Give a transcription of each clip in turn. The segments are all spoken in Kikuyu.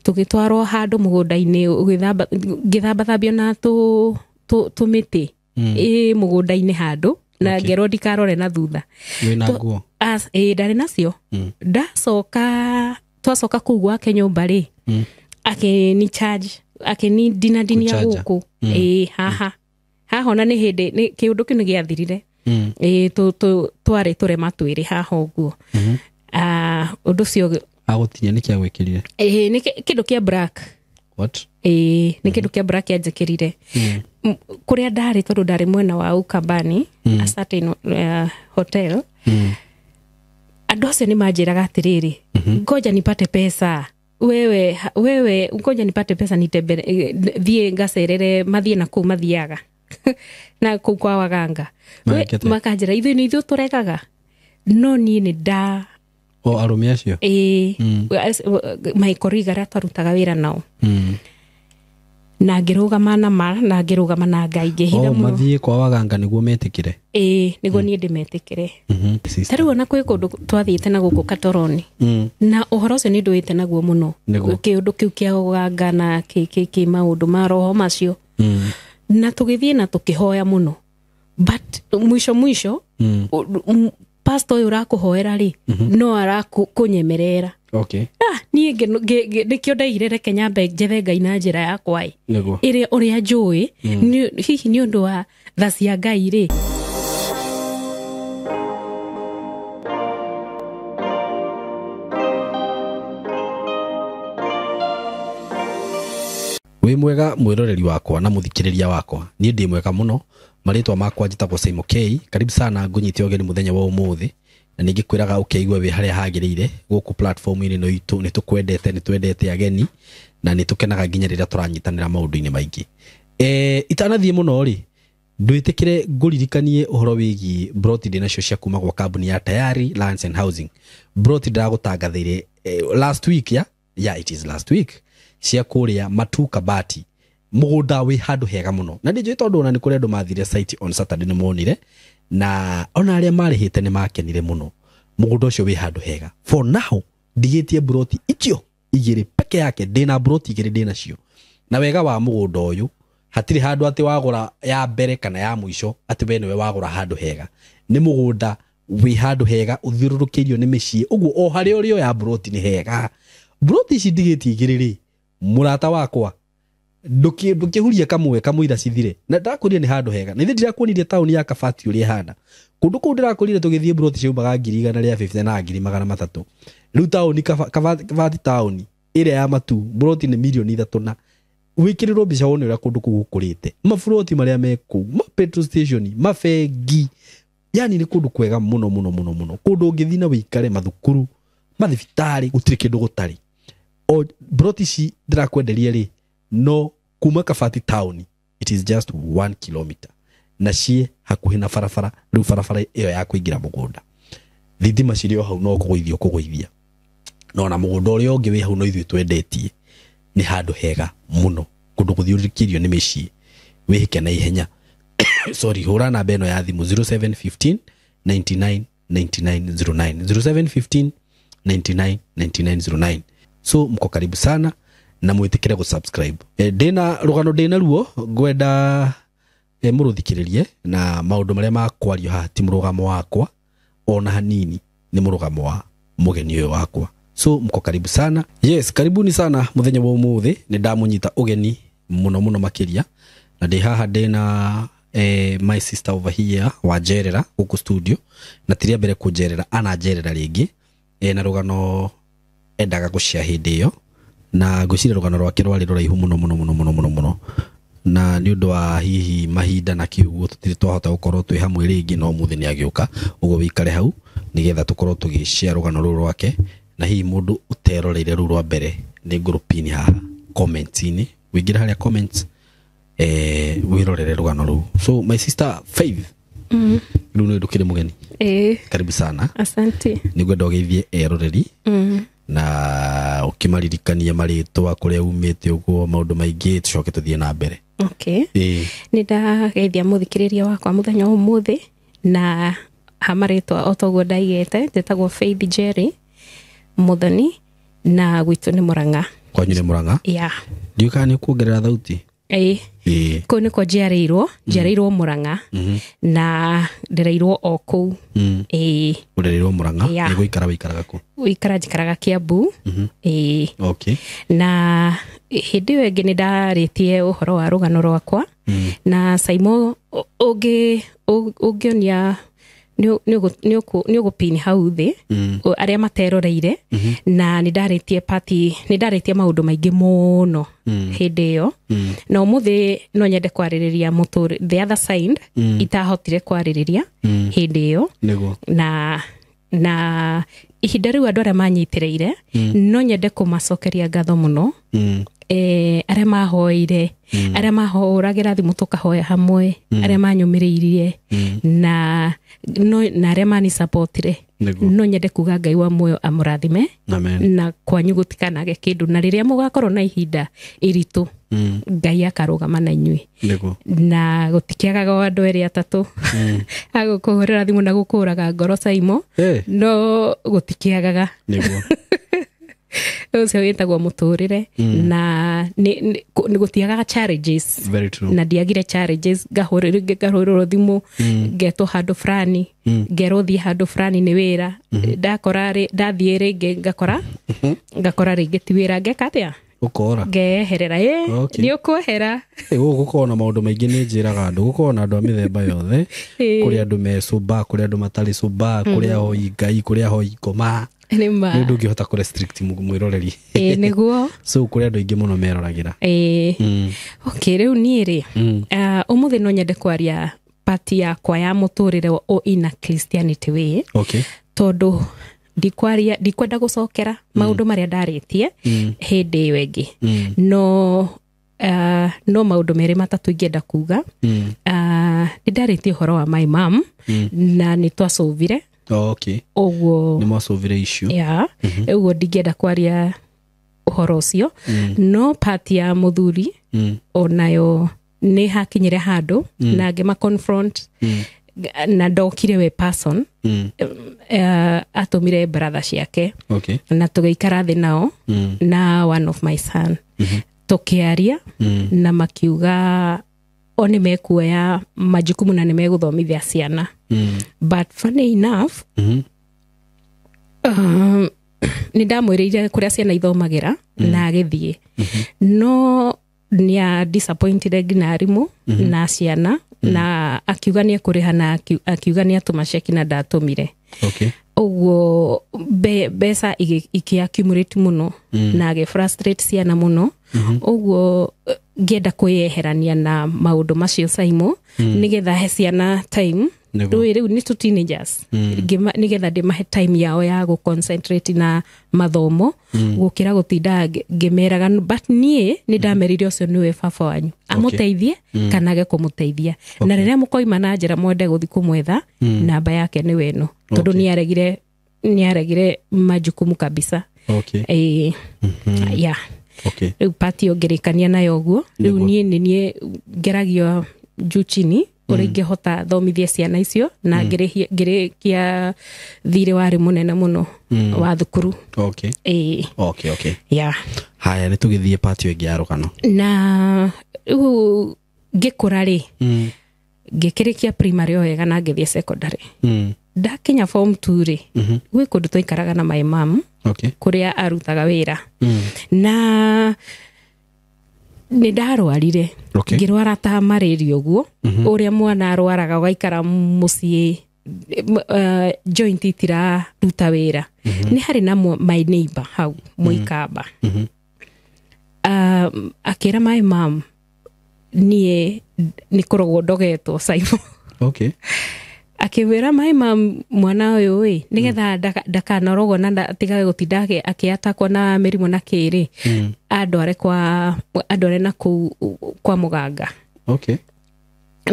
Tũgĩtwarwo handũ mũgũnda-inĩ ngĩthambathambio na tũmĩtĩ ĩ mũgũnda-inĩ handũ na ngerwo ndikarore na thutha. Wĩna nguo? Ĩ ndarĩ nacio. Ndacoka twacoka kũu gwake nyũmba rĩ, akĩni charge, akĩnindinandinia gũkũ ĩ haha haha, ona nĩ hĩndĩ kĩũndũ kĩu nĩ gĩathirire. Ĩ twarĩ tũrema twĩrĩ haha ũguo. Ũndũ ũcio agũtinia nĩ kĩagwĩkĩrire? Ĩ nĩ kĩndũ kĩa black. What? Ĩ nĩ kĩndũ kĩa black kĩanjĩkĩrire kũrĩa ndarĩ, tondũ ndarĩ mwena wa Ukambani, a certain hotel. Andũ acio nĩ manjĩraga atĩrĩrĩ, ngoja nipate pesa wewe, wewe ngoja nipate pesa nitembere, thiĩ ngacerere mathiĩ na kũu mathiaga na kũu kwa waganga makanjĩra ithuĩ nĩ ithuĩ tũregaga, no niĩ nĩ nda o arũme acio ĩ my colleague arĩa twarutaga wĩra nao, na ngĩrũgama na ma na ngĩrũgama na Ngai ngĩhitha mũno. Mathiĩ kwa waganga nĩguo metĩkĩre? Ĩ nĩguo niĩ ndĩmetĩkĩre. Ta rĩu ona kwĩ kũndũ twathiĩte na gũkũ Katoroni, na ũhoro ũcio nĩ ndũĩte naguo mũno, kĩũndũ kĩu kĩa ũganga na kĩ maũndũ ma roho macio, na tũgĩthiĩ na tũkĩhoya mũno, but mwisho mwisho pastor ũyũ ũrakũhoera rĩ, no arakũnyemerera. Niĩ nĩkĩo ndaigire reke nyambe njethe Ngai na njĩra yakwa ĩ ĩrĩa ũrĩa njũĩ, hihi nĩ ũndũ wa tha cia Ngai rĩ. Wĩ mwega mwĩroreri wakwa na mũthikĩrĩria wakwa, niĩ ndĩ mwega mũno. Marĩtwa makwa njĩtagwo Simon K. Karibu sana ngũnyite ũgeni mũthenya wa ũmũthĩ, na ningĩ kwĩraga ũkĩigue wĩ harĩa hagĩrĩire gũkũ platform-inĩ ĩno itũ. Nĩ tũkwendete, nĩ twendete ageni na nĩ tũkenaga nginya rĩrĩa tũranyitanĩra maũndũ-inĩ maingĩ. Itanathiĩ mũno rĩ, ndwĩtĩkĩre ngũririkanie ũhoro wĩgiĩ broti ndĩ nacio cia kuma gwa kambuni ya Tayari Lands and Housing. Broti ndĩragũtangathĩire last week, yeah it is last week, cia kũrĩa Matu Kabati, mũgũnda wĩ handũ hega mũno, na ndĩnjũĩ tondũ ona nĩ kũrĩ andũ mathire site on Saturday nĩ monire, na ona arĩa marĩhĩte nĩ makenire mũno. Mũgũnda ũcio wĩ handũ hega. For now ndigĩtie broti icio igĩrĩ peke yake, ndĩna broti igĩrĩ ndĩ nacio. Na wega wa mũgũnda ũyũ, hatirĩ handũ atĩ wagũra ya mbere kana ya mũico atĩ we nĩwe wagũra handũ hega. Nĩ mũgũnda wĩ handũ hega ũthiũrũrũkĩirio nĩ mĩciĩ, ũguo o harĩa ũrĩ oya broti nĩ hega. Broti ici ndigĩtie igĩrĩ rĩ, mũrata wakwa, ndũkĩhurie kamwe kamũira cithire. Na ndakwĩrire nĩ handũ hega, na ithe ndirakuonirie taũni ya Kabati ũrĩa ĩhana. Kũndũ kũu ndĩrakwĩrire tũgĩthiĩ broti ciaumaga 150,000 na 300,000. Rĩu taũni Kabati taũni ĩrĩa ya Matu broti nĩ 3 million, na wĩkĩrĩrwo mbica wone ũrĩa kũndũ kũu gũkũrĩte, maburoti marĩa me kũu, ma petrol station, mabengi, yani nĩ kũndũ kwega mũno mũno mũno mũno, kũndũ ũngĩthiĩ na wĩikare, mathukuru, mathibitarĩ, gũtirĩ kĩndũ gũtarĩ. O broti ici ndĩrakwenderia rĩ, no kuma Kabati town it is just 1 kilometer, na ciĩ hakuhĩ na barabara. Rĩu barabara ĩyo ya kũingĩra mũgũnda, thitima cirĩ o hau, no kũgũithia kũgũithia. No na mũgũnda ũrĩa ũngĩ wĩ hau no ithuĩ twendetie, nĩ handũ hega mũno, kũndũ gũthiũrũrũkĩirio nĩ mĩciĩ. Wĩhĩke na ihenya. Sorry, hũra namba ĩno ya thimũ 0715 99 99 09, 0715 99 99 09. So mko karibu sana na mwĩtĩkĩre gũ-subscribe. Ndĩna rũgano ndĩna ruo ngwenda mũrũthikĩrĩrie, na maũndũ marĩa makwario haha ti mũrũgamo wakwa ona hanini, nĩ mũrũgamo wa mũgeni ũyũ wakwa. So mko karibu sana. Yes, karibuni sana mũthenya wa ũmũthĩ. Nĩ ndamũnyita ũgeni mũno mũno makĩria, na ndĩ haha ndĩna my sister over here wanjerera gũkũ studio, na ti rĩa mbere kũnjerera, ananjerera rĩngĩ na rũgano endaga gũcia hĩndĩ ĩyo, na ngwĩciria rũgano rwake rwarĩ rũraihu mũno mũno mũno mũno mũno mũno, na nĩ ũndũ wa hihi mahinda na kĩũguo tũtirĩ twahota gũkorwo twĩ hamwe rĩngĩ, no ũmũthĩ nĩ agĩũka. Ũguo wĩikare hau nĩgetha tũkorwo tũgĩshare rũgano rũrũ rwake, na hihi mũndũ ũteroreire rũu rwa mbere nĩ ngũrũpini haha comments-inĩ, wĩingĩre harĩa comments wĩrorere rũgano rũu. So my sister Faith, rĩu nĩ ndũkĩrĩ mũgeni. Karibu sana. Asante. Nĩngwenda ũgeithie eroreri na ũkĩmaririkanie marĩtwa, kũrĩa umĩte, ũguo maũndũ maingĩ, tũcoke tũthiĩ na mbere. Okay. Nĩ ndageithia mũthikĩrĩria wakwa mũthenya wa ũmũthĩ, na ha marĩtwa o toguo ndaigĩte, njĩtagwo Faith Jerry Muthoni, Na gwitũ nĩ Mũrang'a. Kwanyu nĩ Mũrang'a? Yeah. Ndiũĩ kana nĩ ũkuongerera thauti. Ĩĩ. Ĩĩ. Kũu nĩkuo njiarĩirwo Mũrang'a. Na ndereirwo o kũu. Ĩĩ. Ũrereirwo Mũrang'a? Yeah. Nĩ gũikara wĩikaraga kũ? Gũikara njikaraga Kiambu. Ĩĩ. Okay. Na hĩndĩ ĩyo ĩngĩ nĩ ndarĩtie ũhoro wa rũgano rwakwa. Na Saimo, ũngĩonia nĩ ũgũpini hau thĩ arĩa materoreire, na nĩ ndarĩtie pati, nĩ ndarĩtie maũndũ maingĩ mũno hĩndĩ ĩyo. Na ũmũthĩ no nyende kwarĩrĩria mũtũrĩ the other side itahotire kwarĩrĩria hĩndĩ ĩyo. Nĩguo. Na ihinda rĩu andũ arĩa manyitĩrĩire, no nyende kũmacokeria ngatho mũno. Arĩa mahoire, arĩa mahũragĩra thimũ tũkahoya hamwe, arĩa manyũmĩrĩirie, na no, na arĩa manisapotire. Nĩguo. No nyende kuga Ngai wa muoyo amũrathime. Amen. Na kwanyu gũtikanage kĩndũ, na rĩrĩa mũgakorwo na ihinda iritũ, Ngai akarũgama na inyuĩ. Nĩguo. Na gũtikĩagaga o andũ erĩ atatũ agũkũhũrĩra thimũ na gũkũraga ngoro, Saimo. No gũtikĩagaga. Nĩguo. Ũcio wĩtagwo mũtũrĩre, na nĩ gũtiagaga challenges. Very true. Na ndiagire challenges, ngahũrĩrwo thimũ, ngetwo handũ fulani, ngerwo thiĩ handũ fulani nĩ wĩra, ndakora ndathiĩ rĩngĩ ngakora rĩngĩ ti wĩra, ngeka atĩa? Ũkora. Ngeyeherera ĩ. Okay. Nĩ ũkwehera. Gũkũ gũkoragwo na maũndũ maingĩ, nĩ njĩraga andũ gũkoragwo na andũ a mĩthemba yothe. Kũrĩ andũ me sober, kũrĩ andũ matarĩ sober, kũrĩ ahoi Ngai, kũrĩ ahoi ngoma. Nĩ ma. Nĩ ũndũ ũngĩhota kũ restrict mwĩroreri. Ĩ, nĩguo. So kũrĩ andũ aingĩ mũno meroragĩra. Ĩ. Okay, rĩu niĩ rĩ, ũmũthĩ no nyende kwaria pati yakwa ya mũtũrĩre o in a Christianity way. Tondũ ndikwaria, ndikwenda gũcokera maũndũ marĩa ndarĩtie hĩndĩ ĩyo ĩngĩ. No maũndũ merĩ matatũ ingĩenda kuga. Nĩ ndarĩtie ũhoro wa my mom, na nĩ twacũvire. Ũguo. Nĩ mwacũvire issue. Yeah, ũguo ndingĩenda kwaria ũhoro ũcio. No pati ya mũthuri onayo nĩ hakinyire handũ na ngĩma confront, na ndokire we person. Atũmire brother ciake na tũgĩikara thĩ nao na one of my son, tũkĩaria na makiuga o nĩ mekuoya majukumu na nĩ megũthomithia ciana. But funny enough, nĩ ndamwĩrĩire kũrĩa ciana ithomagĩra na agĩthiĩ, no nĩ disappointed nginya arimũ na ciana, na akiuga nĩ ekũrĩha na akiuga nĩ atũma ceki na ndatũmire. Ũguo mbeca ikĩ accumulate mũno na agĩ frustrate ciana mũno. Ũguo ngĩenda kwĩyeherania na maũndũ macio, Saimo, nĩgetha he ciana time. Nĩguo. Rĩu nĩ tu teenagers. Nĩgetha ndĩmahe time yao ya gũ concentrate na mathomo gũkĩra gũtinda ngĩmeraga. But niĩ nĩ ndamerire ũcio nĩwe baba wanyu, amũteithie kana age kũmũteithia, na rĩrĩa mũkoima na njĩra mwende gũthiĩ kũmwetha, namba yake nĩwe ĩno, tondũ nĩ aregire majukumu kabisa. Ĩĩ, yeah. Rĩu pati ũngĩrĩkania nayo ũguo rĩu. Nĩguo. Niĩ nĩ niĩ ngeragia juu chini ũrĩa ingĩhota thomithie ciana icio na ngĩrĩkia thirĩ warĩ mũnene mũno wa thukuru. Ĩĩ. Okay. Yeah. Haya, nĩ tũgĩthiĩ pati ĩyo ĩngĩ ya rũgano. Na rĩu ngĩkũra rĩ, ngĩkĩrĩkia primary o wega na ngĩthiĩ secondary. Ndakinya form 2 rĩ, gwĩ kũndũ twaikaraga na my mom kũrĩa arutaga wĩra, na nĩ ndarwarire. Ngĩrwara ta malaria ũguo, ũrĩa mwana arwaraga ũgaikara mũciĩ, joint itiraruta wĩra. Nĩ harĩ na my neighbor hau mũikamba, akĩra my mom niĩ nĩ kũrogwo ndogetwo, Simon. Akĩwĩra my mom mwana ũyũ ĩ, nĩgetha ndakanorogwo na atigage gũtinda akĩatakwo na mĩrimũ na kĩrĩ, andware na kũu kwa mũganga.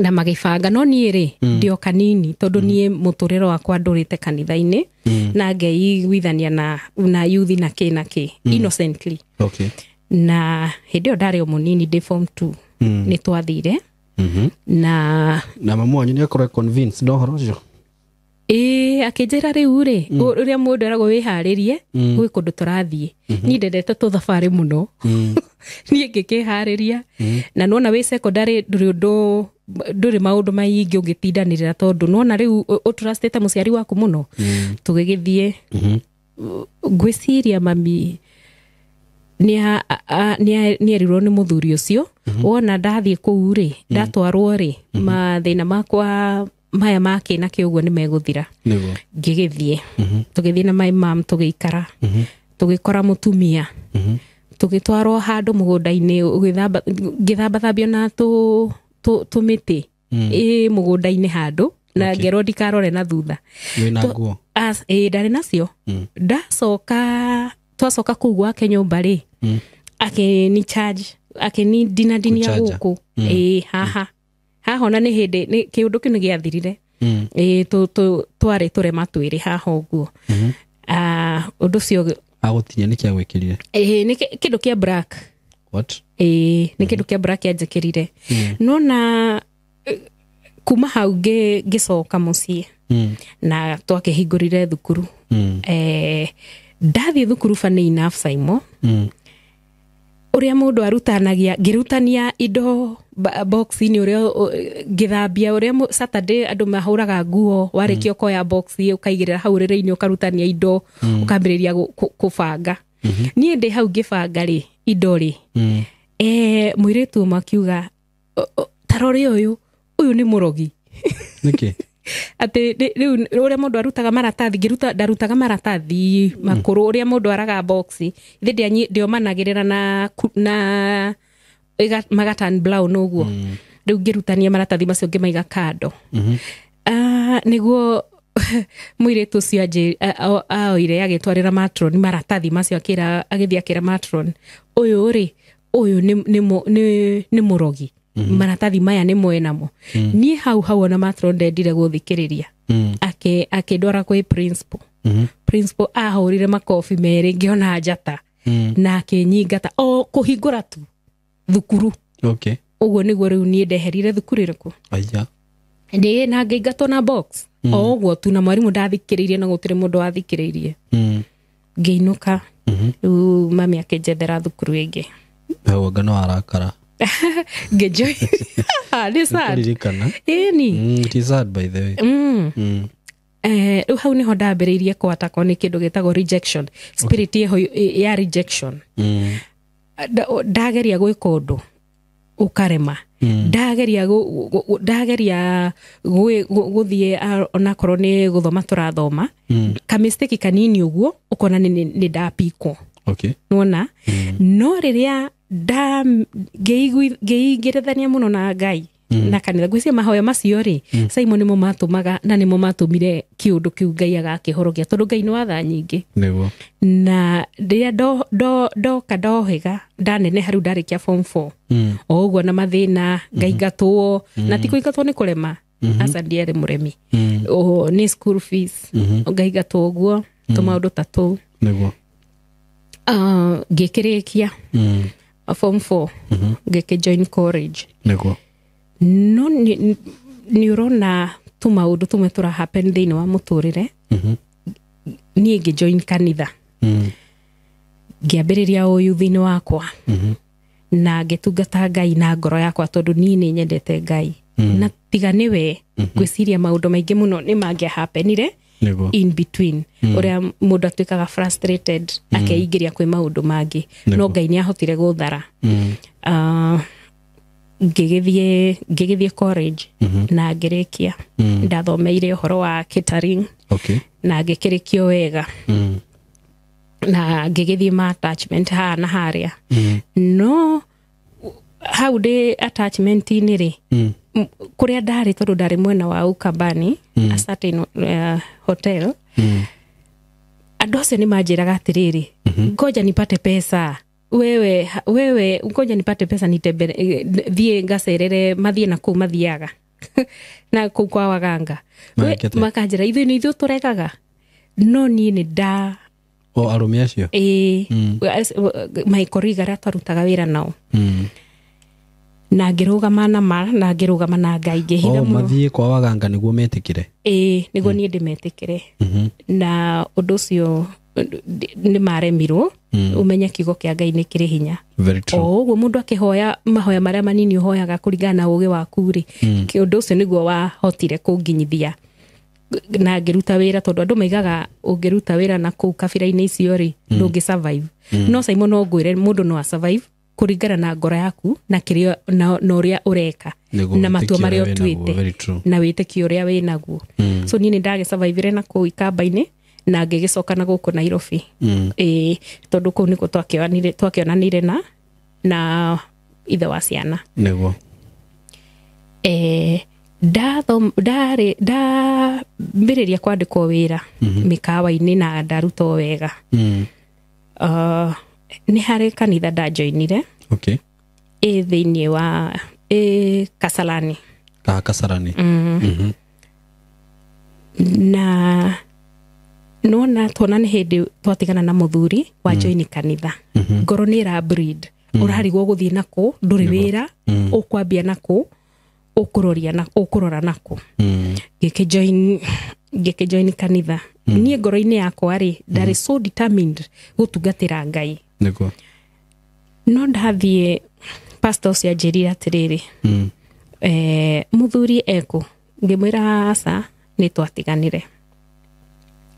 Na magĩbanga, no niĩ rĩ, ndĩ o kanini, tondũ niĩ mũtũrĩre wakwa ndũrĩte kanitha-inĩ na ngeiguithania na yuthi na kĩ na kĩ innocently. Na hĩndĩ ĩyo ndarĩ o mũnini, ndĩ form 2. Nĩ twathire na Na mamu wanyu nĩ akorwo convinced na ũhoro ũcio? Ĩĩ, akĩnjĩra rĩu rĩ, ũrĩa mũndũ eragwo wĩharĩrie gwĩ kũndũ tũrathiĩ. Niĩ ndendete tũthabarĩ mũno. Niĩ ngĩkĩharĩria, na nona wĩ secondary ndũrĩ ũndũ, ndũrĩ maũndũ maingĩ ũngĩtindanĩrĩra, tondũ nona rĩu ũtrustĩte mũciari waku mũno. Tũgĩgĩthiĩ. Ngwĩciria mami nĩerirwo nĩ mũthuri ũcio, wona ndathiĩ kũu rĩ, ndatwarwo rĩ, mathĩna makwa maya ma kĩ na kĩ ũguo nĩ megũthira. Ngĩgĩthiĩ, tũgĩthiĩ na my mom, tũgĩikara, tũgĩkora mũtumia, tũgĩtwarwo handũ mũgũnda-inĩ, ngĩthambathambio na tũmĩtĩ ĩ mũgũnda-inĩ handũ, na ngerwo ndikarore na thutha. Wĩna nguo? Ĩĩ, ndarĩ nacio. Ndacoka, twacoka kũu gwake nyũmba rĩ, akĩni charge, akĩni ndinandinia Gũchanja. gũkũ. Ĩĩ, haha haha, ona nĩ hĩndĩ kĩũndũ kĩu nĩ gĩathirire. Ĩĩ, twarĩ tũrema twĩrĩ haha ũguo. Ah, ũndũ ũcio. Agũtinia nĩ kĩagwĩkĩrire? Ĩĩ, nĩ kĩndũ kĩa black. What? Ĩĩ, nĩ kĩndũ kĩa black kĩanjĩkĩrire. Nona kuma hau ngĩcoka mũciĩ na twakĩhingũrire thukuru. Ndathiĩ thukuru, funny enough, Simon, ũrĩa mũndũ arutanagia, ngĩrutania indo box-inĩ, ũrĩa ngĩthambia, ũrĩa Saturday andũ mahũraga nguo, warĩkia ũkoya box ũkaigĩrĩra hau rĩrĩ-inĩ, ũkarutania indo, ũkambĩrĩria kũbanga. Niĩ ndĩ hau ngĩbanga rĩ indo rĩ, mũirĩtu ũmwe akiuga, "Ta rore ũyũ, ũyũ nĩ mũrogi." Nĩkĩ? Atĩ rĩu ũrĩa mũndũ arutaga maratathi, ngĩruta, ndarutaga maratathi makũrũ, ũrĩa mũndũ araga box, ithe ndiomanagĩrĩra na na magatan brown ũguo. Rĩu ngĩrutania maratathi macio, ngĩmaiga kando. Ah, nĩguo mũirĩtu ũcio aoire agĩtwarĩra matron maratathi macio, akĩra, agĩthiĩ akĩra matron, "Ũyũ rĩ, ũyũ nĩ mũrogi, maratathi maya nĩ mwenamo." Niĩ hau hau ona matron ndendire gũthikĩrĩria. Akĩndwara kwĩ principal. Principal ahũrire makobi merĩ, ngĩona njata, na akĩnyingata o kũhingũra tu thukuru. Ũguo nĩguo rĩu niĩ ndeherire thukuru ĩrĩkũ. Aya. Ndĩ na ngĩingatwo na box o ũguo tu, na mwarimũ ndathikĩrĩirie, na gũtirĩ mũndũ wathikĩrĩirie. Ngĩinũka. Rĩu mami akĩnjethera thukuru ĩngĩ. Hau anga no arakara. Ngĩnjoin. Nĩ sad. Kũririkana. Ĩni. It is sad, by the way. Rĩu hau nĩho ndambĩrĩirie kwatakwo nĩ kĩndũ gĩtagwo rejection spirit ĩho ya rejection. Ndageria gwĩka ũndũ, ũkarema. Ndageria ndageria gũthiĩ, onakorwo nĩ gũthoma tũrathoma, kamistake kanini ũguo, ũkona nĩ ndapikwo. Nona no rĩrĩa nda ngĩingĩrithania mũno na Ngai na kanitha, ngwĩciria mahoya macio rĩ, Simon, nĩmo matũmaga na nĩmo matũmire kĩũndũ kĩu Ngai agakĩhorokia, tondũ Ngai nĩ watha nyingĩ. Na rĩrĩa ndoka ndohĩga, ndaneneha rĩu, ndarĩkia form 4, o ũguo na mathĩna, ngaingatwo, na ti kũingatwo nĩ kũrema, aca, ndiarĩ mũremi. O, nĩ school fees, ngaingatwo ũguo, tũmaũndũ ta tũu. Ah, ngĩkĩrĩkia form 4, ngĩkĩjoin college. No nĩ ũrona tũmaũndũ tũmwe tũra happen thĩinĩ wa mũtũrĩre. Niĩ ngĩjoin kanitha, ngĩambĩrĩria ũyũ thĩinĩ wakwa, na ngĩtungata Ngai na ngoro yakwa, tondũ niĩ nĩ nyendete Ngai, na tiga nĩwe, ngwĩciria maũndũ maingĩ mũno nĩ mangĩahapenire in between, ũrĩa mũndũ atuĩkaga frustrated, akeingĩria kwĩ maũndũ mangĩ. No Ngai nĩ ahotire gũthara. Ah, ngĩgĩthiĩ college na ngĩrĩkia. Ndathomeire ũhoro wa catering na ngĩkĩrĩkio wega, na ngĩgĩthiĩ ma attachment haha na harĩa. No hau ndĩ attachment-inĩ rĩ, kũrĩa ndarĩ, tondũ ndarĩ mwena wa Ukambani, a certain hotel, andũ acio nĩ manjĩraga atĩrĩrĩ, "Ngoja nipate pesa, wewe, wewe, ngoja nipate pesa nitembere, thiĩ ngacerere." Mathiĩ na kũu mathiaga na kũu kwa waganga. Mekĩte? Makanjĩra ithuĩ nĩ ithuĩ tũregaga, no niĩ nĩ nda O arũme acio? Ĩĩ, my colleague arĩa twarutaga wĩra nao. Na ngĩrũgama na ma na ngĩrũgama na Ngai ngĩhitha mũno. Mathiĩ kwa waganga nĩguo metĩkĩre. Ĩĩ, nĩguo niĩ ndĩmetĩkĩre. Na ũndũ ũcio nĩ maremirwo. Ũmenye kiugo kĩa Ngai nĩ kĩrĩ hinya. O ũguo mũndũ akĩhoya mahoya marĩa manini ũhoyaga kũringana na ũgĩ waku rĩ, ũndũ ũcio nĩguo wahotire kũnginyithia na ngĩruta wĩra, tondũ andũ maigaga ũngĩruta wĩra na kũu kabira-inĩ icio rĩ, ndũngĩ survive. No Simon, no ngwĩre mũndũ no a survive kũringana na ngoro yaku na kĩrĩa na ũrĩa ũreka na matua marĩa ũtuĩte na wĩtĩkio ũrĩa wĩ naguo. So niĩ nĩ ndagĩsurvivire na kũu ikamba-inĩ na ngĩgĩcoka na gũkũ Nairobi. Tondũ kũu nĩkuo twakĩonanire na ithe wa ciana. Nĩguo. Ndambĩrĩria kwandĩkwo wĩra mĩkawa-inĩ na ndarutwo wega. Nĩ harĩ kanitha ndajoinire. Okay. Ĩ thĩinĩ wa Kasarani. Kasarani. Na nona tuona nĩ hĩndĩ twatigana na mũthuri wa join kanitha. Ngoro nĩ ĩra breed. Ũrarigwo gũthiĩ nakũ, ndũrĩ wĩra, ũkwambia nakũ, ũkũroria na ũkũrora nakũ. Ngĩkĩjoin kanitha. Niĩ ngoro-inĩ yakwa rĩ, ndarĩ so determined gũtungatĩra Ngai. Nĩguo. No ndathiĩ, pastor ũcio anjĩrire atĩrĩrĩ, mũthuri ekũ? Ngĩmwĩra aca, nĩ twatiganire.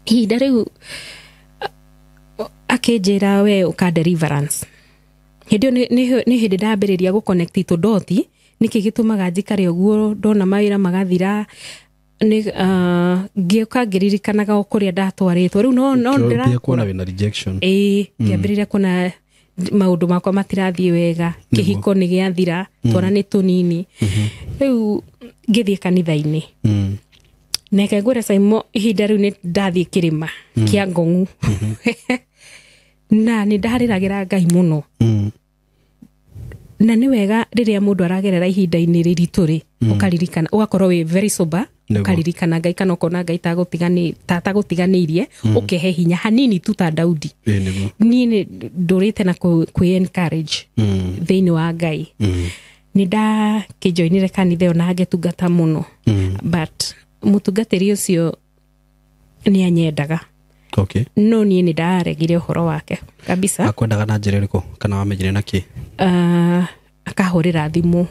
Ihinda rĩu akĩnjĩra we ũka deliverance. Hĩndĩ ĩyo nĩ hĩndĩ ndambĩrĩria gũconnect tũdoti, nĩkĩ gĩtũmaga njikare ũguo ndona mawĩra magathira, ngĩũka ngĩririkanaga o kũrĩa ndatwarĩtwo. Rĩu no ndĩra kuona wĩna rejection. Ĩĩ, ngĩambĩrĩria kuona maũndũ makwa matirathiĩ wega, kĩhiko nĩ gĩathira, twana nĩ tũnini. Rĩu ngĩthiĩ kanitha-inĩ. Neke ngwĩre Simon, ihinda rĩu nĩ ndathiĩ kĩrĩma kĩa Ngong'u. Na nĩ ndarĩragĩra Ngai mũno. Na nĩ wega rĩrĩa mũndũ aragerera ihinda-inĩ rĩritũ rĩ, ũkaririkana, ũgakorwo wĩ very sober, ũkaririkana Ngai kana ũkona Ngai tagũtiganĩirie, ũkehe hinya hanini tu ta Daudi. Niĩ nĩ ndũrĩte na kwĩ encourage thĩinĩ wa Ngai. Nĩ ndakĩjoinire kanitha ĩyo na ngĩtungata mũno. But mũtungatĩri ũcio nĩ anyendaga. Okay. No niĩ nĩ ndaregire ũhoro wake kabisa. Akwendaga na njĩra ĩrĩkũ kana wamenyire na kĩ? Akahũrĩra thimũ.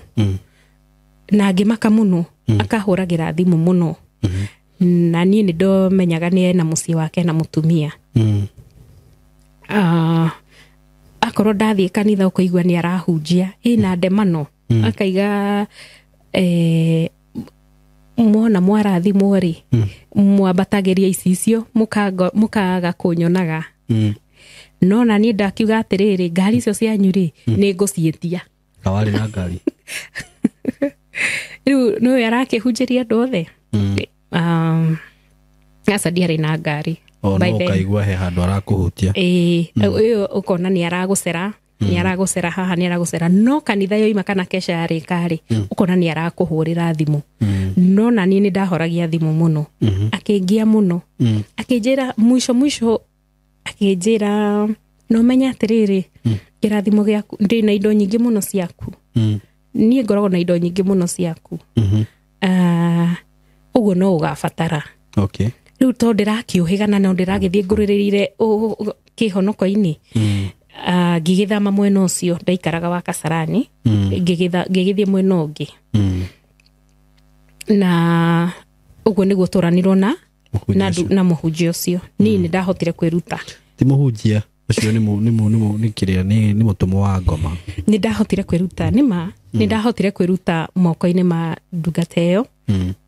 Na ngĩmaka mũno, akahũragĩra thimũ mũno. Na niĩ nĩ ndomenyaga nĩ ena mũciĩ wake na mũtumia. Akorwo ndathiĩ kanitha ũkũigua nĩ arahunjia, ĩna ndemano. Akaiga mwona mwarathimwo rĩ, mwambatagĩria icicio, mũkaga kũnyonaga. No na niĩ ndakiuga atĩrĩrĩ, ngari icio cianyu rĩ, nĩ ngũciĩtia. Kawarĩ na ngari. Rĩu nĩwe arakĩhunjĩria andũ othe. Aca ndiarĩ na ngari. O no ũkaigua he handũ arakũhutia. Ĩĩ, ĩyo ũkona nĩ aragũcera, nĩ aragũcera haha, nĩ aragũcera. No kanitha yoima kana kesha yarĩka rĩ, ũkona nĩ arakũhũrĩra thimũ. No na niĩ nĩ ndahoragia thimũ mũno. Akĩngia mũno. Akĩnjĩra mũico mũico, akĩnjĩra no menye atĩrĩrĩ, kĩrathimo gĩaku, ndĩ na indo nyingĩ mũno ciaku. Niĩ ngoragwo na indo nyingĩ mũno ciaku. Ũguo no ũgabatara. Okay. Rĩu to ndĩrakĩũhĩgana no ndĩragĩthiĩ ngũrĩrĩire kĩhonoko-inĩ. Ngĩgĩthama mwena ũcio ndaikaraga wa Kasarani, ngĩgĩthiĩ mwena ũngĩ. Na ũguo nĩguo tũranirwo na mũhunjia ũcio. Niĩ nĩ ndahotire kwĩruta. Ti mũhunjia ũcio nĩ kĩrĩa nĩ mũtũmwo wa ngoma. Nĩ ndahotire kwĩruta, nĩ ma, nĩ ndahotire kwĩruta moko-inĩ ma ndungata ĩyo.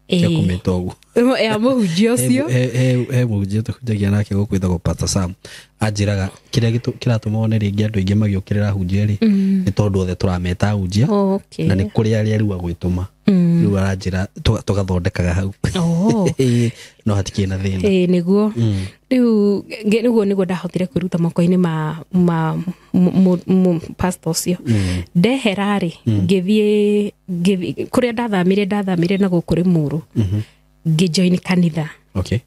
Cia kũmĩta ũguo. Ya mũhunjia ũcio. He mũhunjia tũhunjagia nake gũkũ wĩtagwo Pastor Sam. Anjĩraga kĩrĩa kĩratũma one rĩngĩ andũ aingĩ magĩũkĩrĩra ahunjia rĩ, nĩ tondũ othe tũrameta ahunjia. Na nĩ kũrĩ arĩa rĩu agwĩtũma. Rĩu aranjĩra tũgathondekaga hau. No hatikĩrĩ na thĩna. Ĩĩ nĩguo. Rĩu nĩguo nĩguo ndahotire kwĩruta moko-inĩ ma pastor ũcio. Ndehera rĩ, ngĩthiĩ kũrĩa ndathamire na gũkũ Rĩmuru. Ngĩjoin kanitha. Okay.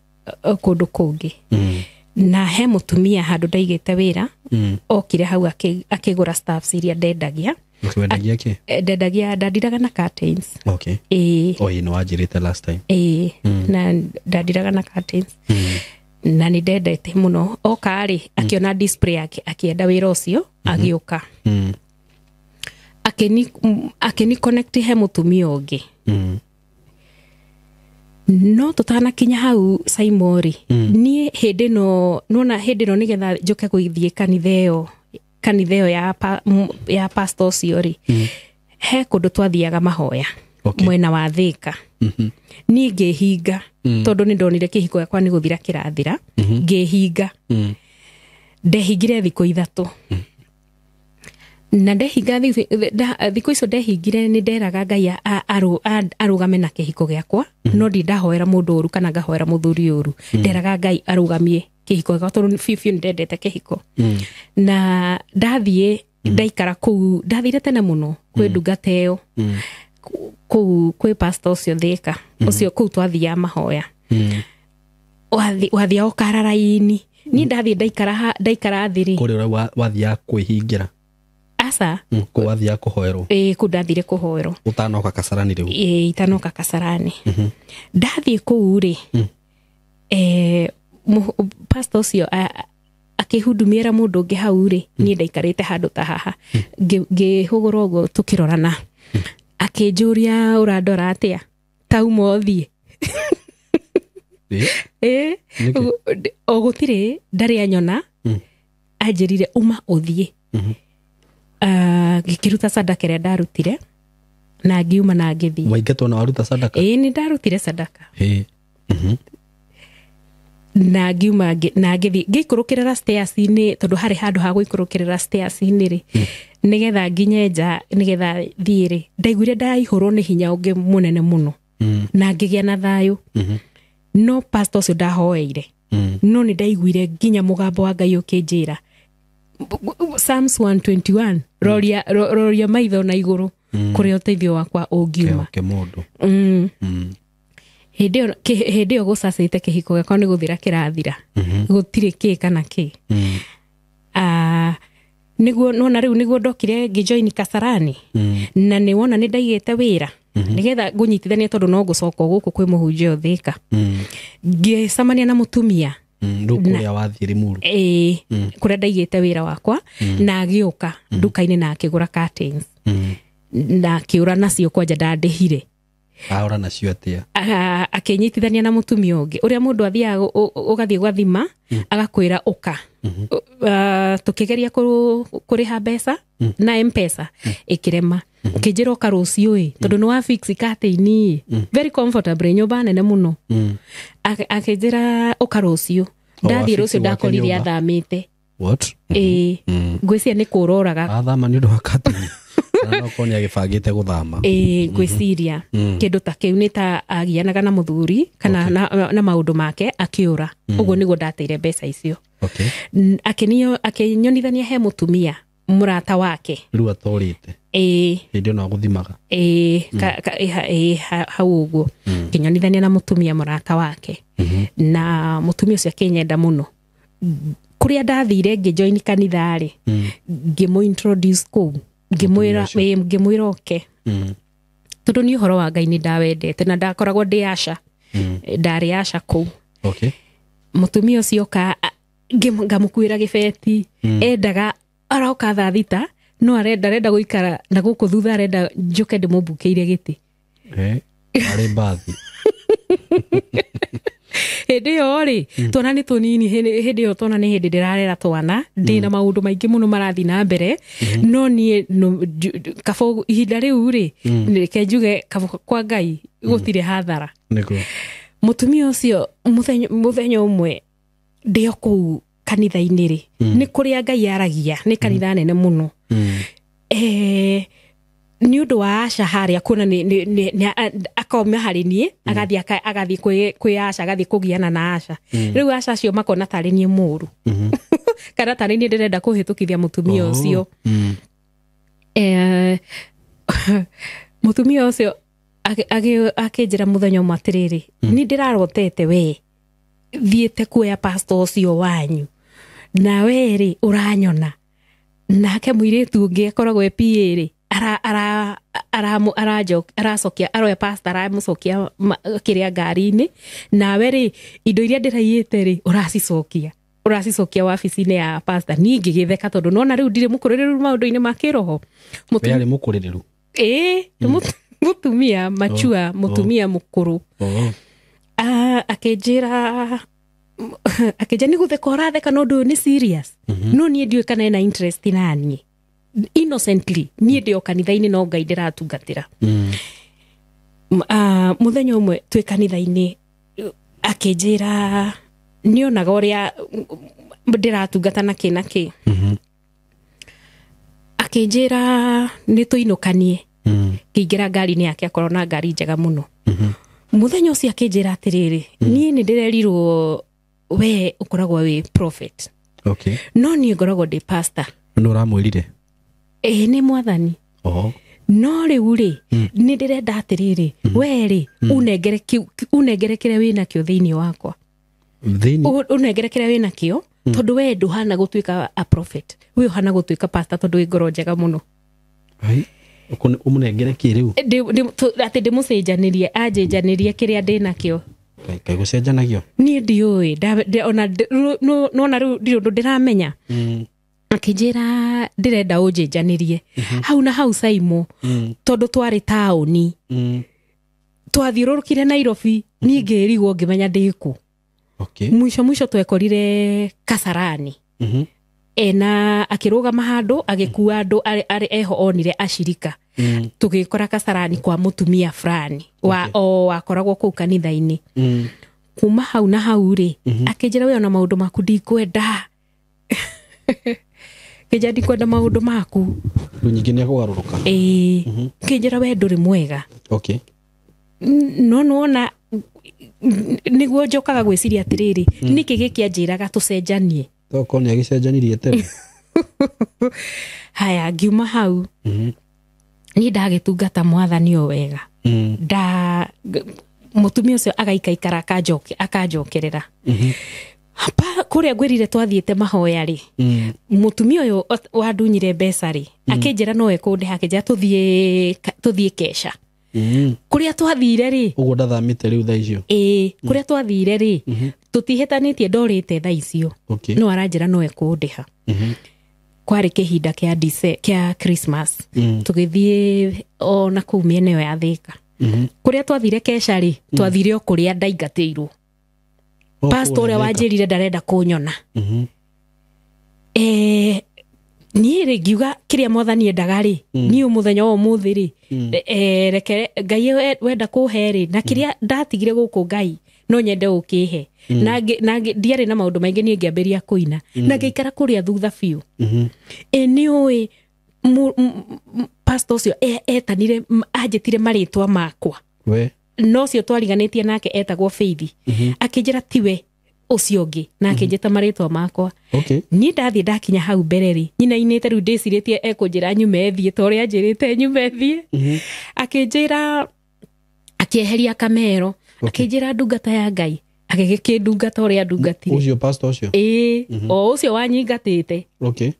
Kũndũ kũngĩ. Na he mũtumia handũ ndaigĩte wĩra, okire hau akĩgũra staffs iria ndendagia. Wendagia kĩ? Ndendagia, ndandiraga na curtains. Okay. Ĩĩ. Oh, ĩĩ, nĩ wanjĩrĩte last time. Ĩĩ, na ndandiraga na curtains na nĩ ndendete mũno. Oka rĩ, akĩona display yake, akĩenda wĩra ũcio, agĩũka akĩni connect he mũtumia ũngĩ. No tũtanakinya hau Saimori, niĩ hĩndĩ ĩno nona hĩndĩ ĩno nĩgetha njũke gũthiĩ kanitha ĩyo ya pastor ũcio rĩ, he kũndũ twathiaga mahoya mwena wa Thĩka. Niĩ ngĩhinga tondũ nĩ ndonire kĩhiko gĩakwa nĩ gũthira kĩrathira. Ngĩhinga, ndehingire thikũ 3 na ndehinga thikũ icio ndehingire nĩ nderaga Ngai arũgame na kĩhiko gĩakwa, no ndi ndahoera mũndũ ũru kana ngahoera mũthuri ũru. Nderaga Ngai arũgamie kĩhiko gĩakwa tondũ biũ biũ nĩ ndendete kĩhiko. Na ndathiĩ ndaikara kũu, ndathire tene mũno kwĩ ndungata ĩyo kũu kwĩ pastor ũcio Thĩka ũcio kũu twathiaga mahoya. Wathiaga ũkara raini. Niĩ ndathiĩ ndaikara thĩ rĩ, Kũrĩa ũrĩa wathiaga kwĩhingĩra? Aca. Kũu wathiaga kũhoerwo? Ĩĩ, kũu ndathire kũhoerwo. Ũtanoka Kasarani rĩu? Ĩĩ, itanoka Kasarani. Ndathiĩ kũu rĩ, pastor ũcio akĩhundumiĩra mũndũ ũngĩ hau rĩ, niĩ ndaikarĩte handũ ta haha, ngĩhũgũra ũguo tũkĩrorana, akĩnjũria ũrandora atĩa tauma ũthiĩ. Ĩĩ. Ĩĩ, o gũtirĩ ndarĩ anyona, anjĩrire uma ũthiĩ. Ngĩkĩruta sadaka ĩrĩa ndarutire na ngiuma na ngĩthiĩ. Waingatwo na waruta sadaka? Ĩĩ, nĩ ndarutire sadaka. Ĩĩ. Na ngiuma na ngĩthiĩ ngĩikũrũkĩrĩra stairs-inĩ tondũ harĩ handũ ha gũikũrũkĩrĩra stairs-inĩ rĩ, nĩgetha nginye nja nĩgetha thiĩ rĩ, ndaiguire ndaihũrwo nĩ hinya ũngĩ mũnene mũno na ngĩgĩa na thayũ. No pastor ũcio ndahoeire, no nĩ ndaiguire nginya mũgambo wa Ngai ũkĩnjĩra Psalms 121, roria maitho na igũrũ kũrĩa ũteithio wakwa ũngiuma. Kĩhoke mũndũ. Hĩndĩ ĩyo gũcacĩte kĩhiko gĩakwa nĩ gũthira kĩrathira, gũtirĩ kĩ kana kĩ. Nĩguo nona rĩu nĩguo ndokire ngĩjoin Kasarani, na nĩ wona nĩ ndaigĩte wĩra nĩgetha ngũnyitithania tondũ no ngũcoka gũkũ kwĩ mũhunjia Thĩka. Ngĩcemania na mũtumia Rĩu kũrĩa wathiĩ Limuru? Ĩĩ, kũrĩa ndaigĩte wĩra wakwa, na agĩũka nduka-inĩ na akĩgũra curtains na akĩũra nacio kwanja ndandĩhire. Ahora nacio atĩa? Akĩnyitithania na mũtumia ũngĩ ũrĩa mũndũ athiaga ũgathiĩ gwathima agakwĩra ũka. Tũkĩgeria kũrĩha mbeca na M-Pesa ĩkĩrema, ũkĩnjĩra ũka rũciũ ĩ, tondũ nĩ wa fix curtain ĩ, very comfortable, nyũmba nene mũno. Akĩnjĩra ũka rũciũ. Ndathiĩ rũciũ ndakorire athamĩte. What? Ĩĩ, ngwĩciria nĩ kũroraga. Athama nĩ ũndũ wa curtain. No korwo nĩ agĩbangĩte gũthama. Ĩĩ, ngwĩciria kĩndũ ta kĩu nĩ ta agianaga na mũthuri kana na maũndũ make akĩũra. Ũguo nĩguo ndateire mbeca icio. Akĩnyonithania he mũtumia mũrata wake. Rĩu atorĩte. Ĩĩ. Hĩndĩ ĩyo no agũthimaga. Ĩĩ, hau ũguo. Akĩnyonithania na mũtumia mũrata wake. Na mũtumia ũcio akĩnyenda mũno. Kũrĩa ndathire ngĩjoin kanitha rĩ, ngĩmũ introduce kũu. Ngĩmwĩra oke. Tondũ nĩ ũhoro wa Ngai nĩ ndawendete na ndakoragwo ndĩ aca. Ndarĩ aca kũu. Mũtumia ũcio oka ngamũkuĩra gĩbeti. Endaga aroka thaa 6, no arenda gũikara na gũkũ thutha, arenda njũke ndĩmũmbukĩire gĩtĩ. Arĩ mbathi. Hĩndĩ ĩyo rĩ, twana nĩ tũnini, hĩndĩ ĩyo twana nĩ hĩndĩ ndĩrarera twana, ndĩna maũndũ maingĩ mũno marathiĩ na mbere, no niĩ kaba ihinda rĩu rĩ, reke njuge kaba kwa Ngai gũtirĩ hathara. Nĩguo. Mũtumia ũcio mũthenya ũmwe ndĩ o kũu kanitha-inĩ rĩ, nĩ kũrĩa Ngai aragia, nĩ kanitha nene mũno. Nĩ ũndũ wa aca harĩa kuona nĩ akauma harĩ niĩ, agathiĩ kwĩ aca, agathiĩ kũgiana na aca. Rĩu aca acio makona tarĩ niĩ mũũru. Kana tarĩ niĩ ndĩrenda kũhĩtũkithia mũtumia ũcio. Mũtumia ũcio akĩnjĩra mũthenya ũmwe atĩrĩrĩ, nĩ ndĩrarotete we thiĩte kuoya pastor ũcio wanyu, na we rĩ ũranyona. Nake mũirĩtu ũngĩ akoragwo e PA rĩ, Aracokia aroya pastor aramucokia kiria ngari-inĩ. Nawe rĩ, indo iria ndĩraiyĩte rĩ, ũracicokia wabici-inĩ ya pastor. Niĩ ngĩgĩtheka tondũ nona rĩu ndirĩ mũkũrĩrĩru maũndũ-inĩ ma kĩroho. We arĩ mũkũrĩrĩru? Ĩĩ, mũtumia machua, mũtumia mũkũrũ. Akĩnjĩra nĩ gũtheka ũratheka, no ũndũ ũyũ nĩ serious. No niĩ ndiũĩ kana ena interest na niĩ. Innocently niĩ ndĩ o kanitha-inĩ no Ngai ndĩratungatĩra. Mũthenya ũmwe twĩ kanitha-inĩ akĩnjĩra nĩonaga ũrĩa ndĩratungata na kĩ na kĩ. Akĩnjĩra nĩ tũinũkanie. Ngĩingĩra ngari-inĩ yake, akorwo na ngari njega mũno. Mũthenya ũcio akĩnjĩra atĩrĩrĩ, niĩ nĩ ndĩrerirwo we ũkoragwo wĩ prophet. Okay. No niĩ ngoragwo ndĩ pastor. Nĩ ũramwĩrire? Ĩĩ, nĩ mwathani. No rĩu rĩ, nĩ ndĩrenda atĩrĩrĩ, we rĩ, ũnengere kĩrĩa wĩnakĩo thĩinĩ wakwa. Ũnengere kĩrĩa wĩnakĩo, tondũ we ndũhana gũtuĩka a prophet. We ũhana gũtuĩka pastor tondũ wĩ ngoro njega mũno. Ũmũnengere kĩ rĩu? Atĩ ndĩmũcenjanĩrie, anjenjanĩrie kĩrĩa ndĩnakĩo. Kaĩ gũcenjanagio? Niĩ ndiũĩ, nona rĩu ndirĩ ũndũ ndĩramenya. Akĩnjĩra ndĩrenda ũnjenjanĩrie. Hau na hau Saimo, tondũ twarĩ taũni, twathiũrũrũkire Nairobi, niĩ ngĩrigwo ngĩmenya ndĩ kũ. Okay. Mwisho mwisho twekorire Kasarani. Ena akĩrũgama handũ agĩkua andũ arĩ eho onire ashirika. Tũgĩkora Kasarani kwa mũtumia fulani wa o wakoragwo kũu kanitha-inĩ. Kuma hau na hau rĩ, akĩnjĩra we ona maũndũ maku ndikwenda. Kĩnjĩra ndikwenda maũndũ maku. Rĩu nyingĩ nĩ akũgarũrũka. Ĩĩ. Kĩnjĩra we ndũrĩ mwega. Okay. No nĩwona nĩguo njokaga gwĩciria atĩrĩrĩ, nĩkĩ gĩkĩ anjĩraga tũcenjanie? Tokorwo nĩ agĩcenjanirie tene. Haya, ngiuma hau. Niĩ ndagĩtungata mwathani o wega. Mũtumia ũcio agaikaikara akanjokerera. Kũrĩa ngwĩrire twathiĩte mahoya rĩ, mũtumia ũyũ wandunyire mbeca rĩ, akĩnjĩra no ekũndĩha, akĩnjĩra tũthiĩ kesha. Kũrĩa twathire rĩ, ũguo ndathamĩte rĩu thaa icio. Ĩĩ, kũrĩa twathire rĩ, tũtihĩtanĩtie ndorĩte thaa icio. Okay. No aranjĩra no ekũndĩha. Kwarĩ kĩhinda kĩa Christmas. Tũgĩthiĩ o na kũu mĩena ĩyo ya Thĩka. Kũrĩa twathire kesha rĩ, twathire o kũrĩa ndaingatĩirwo. Pastor ũrĩa wanjĩrire ndarenda kũnyona. Niĩ rĩ ngiuga kĩrĩa mwathani endaga rĩ, niĩ mũthenya wa ũmũthĩ rĩ, reke Ngai wenda kũhe rĩ, na kĩrĩa ndatigire gũkũ Ngai no nyende ũkĩhe. Na ndiarĩ na maũndũ maingĩ, niĩ ngĩambĩrĩria kũina. Na ngĩikara kũrĩa thutha biũ. Nĩ ũĩ pastor ũcio etanire, anjĩtire marĩtwa makwa. We. No ũcio twariganĩtie nake etagwo Faith. Akĩnjĩra tiwe ũcio ũngĩ, na akĩnjĩta marĩtwa makwa. Okay. Niĩ ndathiĩ ndakinya hau mbere rĩ, nyinainĩte rĩu ndĩcirĩtie ekũnjĩra nyume thiĩ ta ũrĩa anjĩrĩte nyume thiĩ. Akĩnjĩra, akĩeheria kamero, akĩnjĩra ndungata ya Ngai, agĩgĩkĩndungata ũrĩa ndungatire. Ũcio pastor ũcio? Ĩĩ, o ũcio wanyingatĩte. Okay.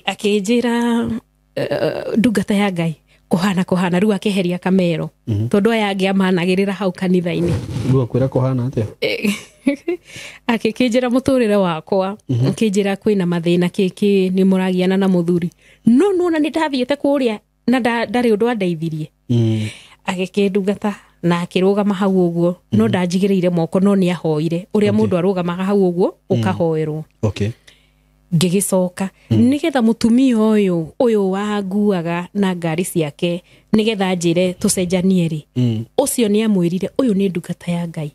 Akĩnjĩra ndungata ya Ngai, kũhana rĩu akĩeheria kamero. Tondũ aya angĩ amanagĩrĩra hau kanitha-inĩ. Rĩu akwĩra kũhana atĩa? Akĩnjĩra mũtũrĩre wakwa, akĩnjĩra kwĩna mathĩna kĩkĩ, nĩ mũragiana na mũthuri. No nĩwona nĩ ndathiĩte kũrĩa na ndarĩ ũndũ andeithirie. Agĩkĩndungata na akĩrũgama hau ũguo, no ndanjigĩrĩire moko, no nĩ ahoire. Ũrĩa mũndũ arũgamaga hau ũguo, ũkahoerwo. Okay. Ngĩgĩcoka nĩgetha mũtumia ũyũ wanguaga na ngari ciake nĩgetha njĩre tũcenjanie rĩ, ũcio nĩ amwĩrire ũyũ nĩ ndungata ya Ngai.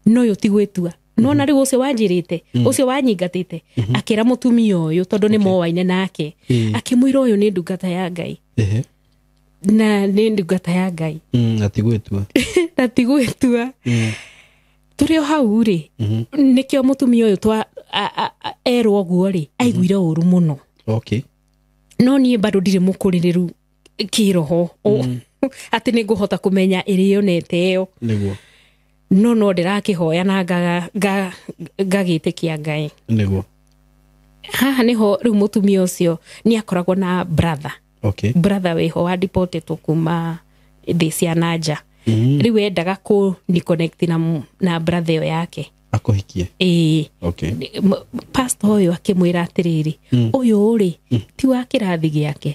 No ũyũ ti gwĩtua. Nona rĩu ũcio wanjĩrĩte, ũcio wanyingatĩte, akĩra mũtumia ũyũ tondũ nĩ moaine nake, akĩmwĩra ũyũ nĩ ndungata ya Ngai. Na nĩ ndungata ya Ngai. Na ti gwĩtua. Na ti gwĩtua. Tũrĩ o hau rĩ, nĩkĩo mũtumia ũyũ erwo ũguo rĩ, aiguire ũru mũno. Okay. No niĩ bado ndirĩ mũkũrĩrĩru kĩroho, atĩ nĩ ngũhota kũmenya ĩrĩa yonete ĩyo. Nĩguo. No ndĩrakĩhoya na ngagĩtĩkia Ngai. Nĩguo. Haha nĩho rĩu mũtumia ũcio nĩ akoragwo na brother. Okay. Brother wĩho wa deportetwo kuma thĩ cia nanja. Rĩu endaga kũ ni connect na brother ĩyo yake. Akũhikie. Ĩĩ. Okay. Pastor ũyũ akĩmwĩra atĩrĩrĩ, ũyũ rĩ ti wa kĩrathi gĩake.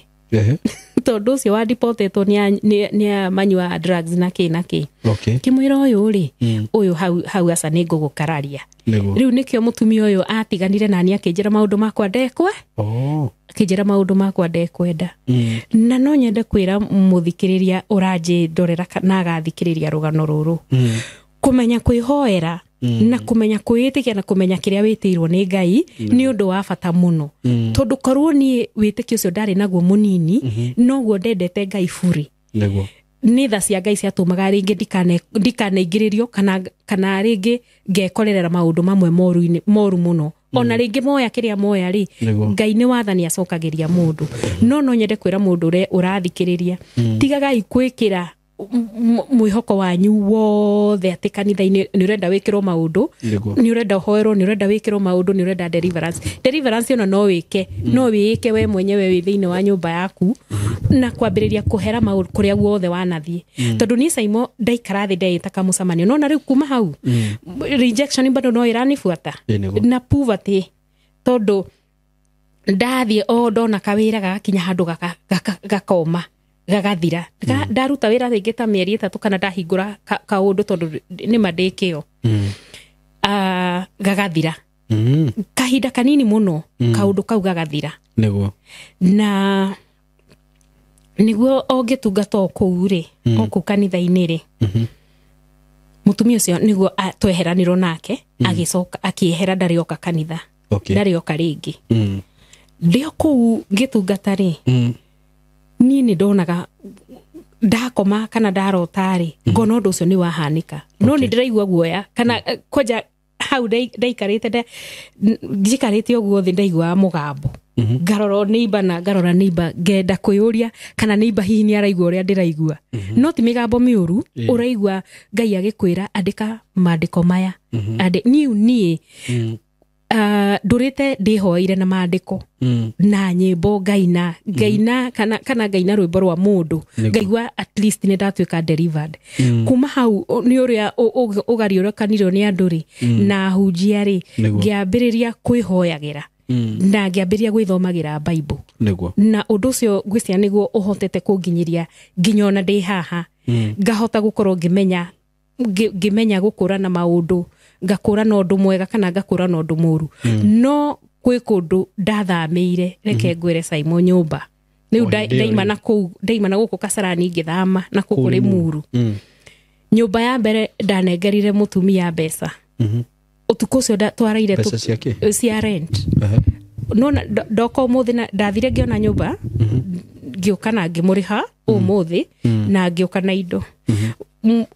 Tondũ ũcio wa deportetwo nĩ manyua drugs na kĩ na kĩ. Okay. Kĩmwĩra ũyũ rĩ, ũyũ hau aca nĩ ngũgũkararia. Rĩu nĩkĩo mũtumia ũyũ atiganire nani akĩnjĩra maũndũ makwa ndekwe. Akĩnjĩra maũndũ makwa ndekwenda. Na no nyende kwĩra mũthikĩrĩria ũranjĩndorera na agathikĩrĩria rũgano rũrũ. Kũmenya kwĩhoera na kũmenya kwĩĩtĩkia na kũmenya kĩrĩa wĩtĩirwo nĩ Ngai nĩ ũndũ wa bata mũno. Tondũ korwo niĩ wĩtĩkio ũcio ndarĩ naguo mũnini, noguo ndendete Ngai bure. Nĩguo. Nĩ tha cia Ngai ciatũmaga rĩngĩ ndikanaingĩrĩrio kana rĩngĩ ngekorerera maũndũ mamwe moru mũno. Ona rĩngĩ moya kĩrĩa moya rĩ, Ngai nĩ wathani acokagĩria mũndũ. No nyende kwĩra mũndũ ũrĩa ũrathikĩrĩria, tigagai kwĩkĩra mwĩhoko wanyu wothe atĩ kanitha-inĩ nĩ ũrenda wĩkĩrwo maũndũ, nĩ ũrenda ũhoerwo, nĩ ũrenda wĩkĩrwo maũndũ, nĩ ũrenda deliverance. Deliverance ĩno no wĩke, no wĩĩke we mwenyewe wĩ thĩinĩ wa nyũmba yaku na kwambĩrĩria kũhera maũndũ kũrĩa guothe wanathiĩ. Tondũ niĩ Saimo ndaikara thĩ ndeĩta kamũcemanio, no na rĩu kuma hau rejection bado no ĩranibuata na poverty, tondũ ndathiĩ o ndona kawĩra gagakinya handũ gakoma gagathira. Ndaruta wĩra rĩngĩ ta mĩeri 3 kana ndahingũra kaũndũ tondũ nĩ mandĩkĩo. Gagathira. Kahinda kanini mũno kaũndũ kau gagathira. Nĩguo. Na nĩguo ũngĩtungata o kũu rĩ, o kũu kanitha-inĩ rĩ, mũtumia ũcio nĩguo tweheranirwo nake, agĩcoka akĩehera, ndarĩ oka kanitha. Ndarĩ oka rĩngĩ. Ndĩ o kũu ngĩtungata rĩ, niĩ nĩ ndonaga ndakoma kana ndarota rĩ, ngona ũndũ ũcio nĩ wahanĩka. No nĩ ndĩraigua guoya kana kwanja hau ndaikarĩte njikarĩte ũguo thĩ ndaiguaga mũgambo. Ngarora neighbor na ngarora neighbor, ngenda kwĩyũria kana neighbor hihi nĩ araigua ũrĩa ndĩraigua. No ti mĩgambo mĩũru, ũraigua Ngai agĩkwĩra andĩka maandĩko maya. Niĩ ndũrĩte ndĩhoeire na maandĩko na nyĩmbo ngaina ngaina kana ngaina rwĩmbo rwa mũndũ, ngaigua at least nĩ ndatuĩka delivered. Kuma hau nĩ ũrĩa ũgariũrũkanirio nĩ andũ rĩ na hunjia rĩ, ngĩambĩrĩria kwĩhoyagĩra na ngĩambĩrĩria gwĩthomagĩra Bible. Na ũndũ ũcio ngwĩciria nĩguo ũhotete kũnginyĩria nginya ona ndĩ haha, ngahota gũkorwo ngĩmenya gũkũrana maũndũ, ngakũrana ũndũ mwega kana ngakũrana ũndũ mũru. No kwĩ kũndũ ndathamĩire, reke ngwĩre Saimo nyũmba rĩu ndaima na kũu, ndaima na gũkũ Kasarani ngĩthama na kũu kũrĩ Muru. Nyũmba ya mbere ndanengerire mũtumia mbeca. Ũtukũ ũcio twaraire cia rent. No ndoka ũmũthĩ na ndathire ngĩona nyũmba, ngĩũka na ngĩmũrĩha ũmũthĩ na ngĩũka na indo.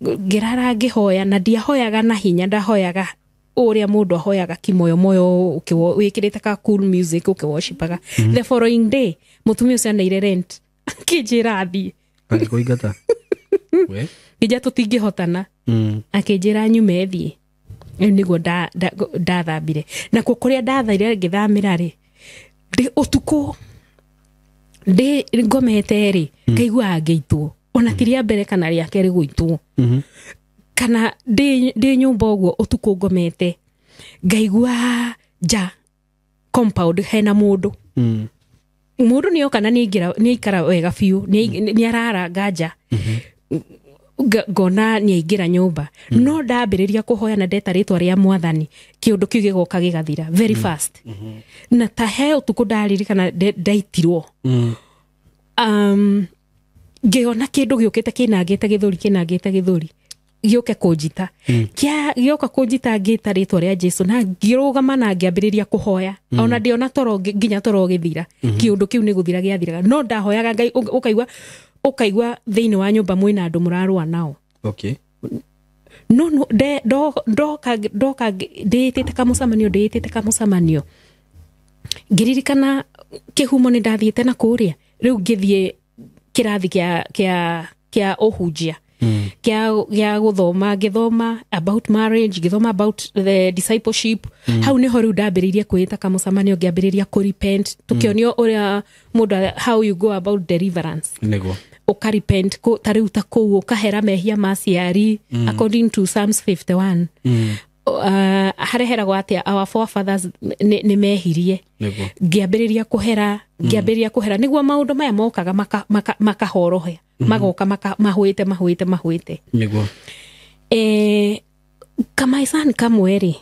Ngĩrara ngĩhoya, na ndiahoyaga na hinya, ndahoyaga ũrĩa mũndũ ahoyaga kimoyo moyo, wĩkĩrĩte ka cool music ũkĩworshipaga. The following day mũtumia ũcio aneire rent, akĩnjĩra athiĩ. Agĩkũingata? Nginya tũtingĩhotana. Akĩnjĩra nyume thiĩ. Rĩu nĩguo ndathambire. Nakuo kũrĩa ndathaire ngĩthamĩra rĩ, ndĩ ũtukũ ndĩ ngomete rĩ, ngaigua ngĩitwo. Ona ti rĩa mbere kana rĩa kerĩ gũitwo. Kana ndĩ nyũmba ũguo ũtukũ ngomete, ngaigua nja compound hena mũndũ. Mũndũ nĩ oka na nĩ aikara wega biũ, nĩ araranga nja. Ngona nĩ aingĩra nyũmba. No ndambĩrĩria kũhoya na ndeta rĩtwa rĩa Mwathani, kĩũndũ kĩu gĩgoka gĩgathira very fast. Na ta he ũtukũ ndaririkana ndaitirwo. Ngĩona kĩndũ gĩũkĩte kĩnangĩte gĩthũri, kĩnangĩte gĩthũri, gĩũke kũnjita. Gĩoka kũnjita ngĩta rĩtwa rĩa Jesu na ngĩrũgama na ngĩambĩrĩria kũhoya. Ona ndĩona toro nginya toro gĩthira. Kĩũndũ kĩu nĩ gũthira gĩathiraga. No ndahoyaga Ngai, ũkaigua thĩinĩ wa nyũmba mwĩna andũ mũrarũa nao. Okay. No ndoka ndĩĩtĩte kamũcemanio, ndĩĩtĩte kamũcemanio. Ngĩririkana kĩhumo nĩ ndathiĩte na kũrĩa. Rĩu ngĩthiĩ kĩrathi kĩa ũhunjia. Kĩa gũthoma, ngĩthoma about marriage, ngĩthoma about the discipleship. Hau nĩho rĩu ndambĩrĩirie kwĩĩta kamũcemanio, ngĩambĩrĩria kũ repent, tũkĩonio ũrĩa mũndũ, how you go about deliverance. Nĩguo. Ũkarepent ta rĩu ta kũu ũkahera mehia ma ciari according to Psalms 51. Hareheragwo atĩa our forefathers nĩ mehirie. Nĩguo. Ngĩambĩrĩria kũhera, ngĩambĩrĩria kũhera nĩguo maũndũ maya mokaga makahoroha, magoka mahũĩte mahũĩte mahũĩte. Nĩguo. Kamaicani kamwe rĩ,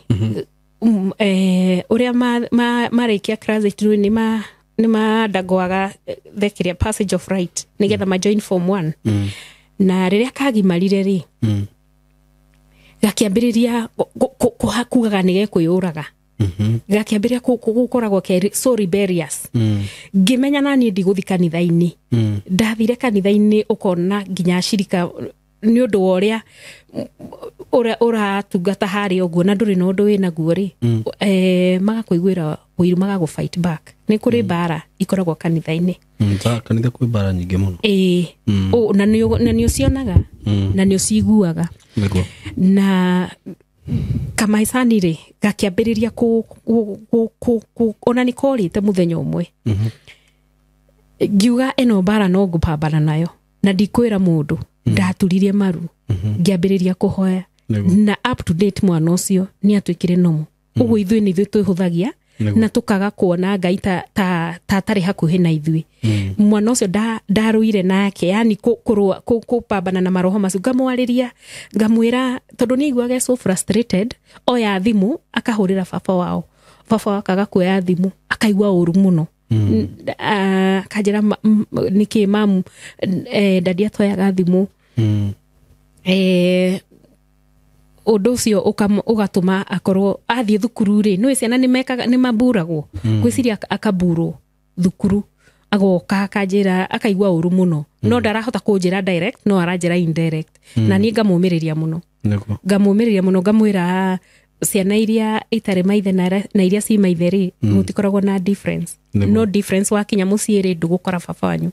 ũrĩa marĩkia class eight rĩu nĩ mandagoaga the kĩrĩa passage of right nĩgetha ma join form one. Na rĩrĩa kagimarire rĩ, gakĩambĩrĩria kugaga nĩ gekwĩyũraga. Gakĩambĩrĩria gũkoragwo ke so rebellious. Ngĩmenya na niĩ ndigũthi kanitha-inĩ. Ndathire kanitha-inĩ, ũkona nginya acirika nĩ ũndũ wa ũrĩa ũratungata harĩa ũguo na ndũrĩ na ũndũ wĩnaguo rĩ, magakũiguĩra ũiru, magagũ fight back. Nĩ kũrĩ mbara ikoragwo kanitha-inĩ. Kanitha kwĩ mbara nyingĩ mũno. Ĩĩ. Na nĩ ũcionaga na nĩ ũciguaga. Nĩguo. Na kamaicani rĩ, gakĩambĩrĩria ona nĩ korĩte mũthenya ũmwe. Ngiuga ĩno mbara no ngũpambana nayo na ndikwĩra mũndũ. Ndaturirie maru, ngĩambĩrĩria kũhoya. Nĩguo. Na up to date mwana ũcio nĩ atuĩkire nomo. Ũguo ithuĩ nĩ ithuĩ twĩhũthagia Nĩguo. na tũkaga kuona Ngai ta atarĩ hakuhĩ na ithuĩ. Mwana ũcio ndarũire nake, yani kũrũa, kũpambana na maroho macio. Ngamwarĩria, ngamwĩra tondũ nĩ aiguaga so frustrated, oya thimũ akahũrĩra baba wao, baba wao akaga kuoya thimũ, akaigua ũru mũno. Akanjĩra, nĩkĩ mamu, dadi atoyaga thimũ? Ũndũ ũcio ũgatũma akorwo athiĩ thukuru rĩ, nĩũĩ ciana nĩ mekaga, nĩ maburagwo. Ngwĩciria akaburwo thukuru, agoka akanjĩra, akaigua ũru mũno, no ndarahota kũnjĩra direct, no aranjĩra indirect. Na niĩ ngamũmĩrĩria mũno. Nĩguo. Ngamũmĩrĩria mũno, ngamwĩra ciana iria itarĩ maithe na iria ci maithe rĩ, gũtikoragwo na difference. Nĩguo. No difference wakinya mũciĩ rĩ, ndũgũkora baba wanyu.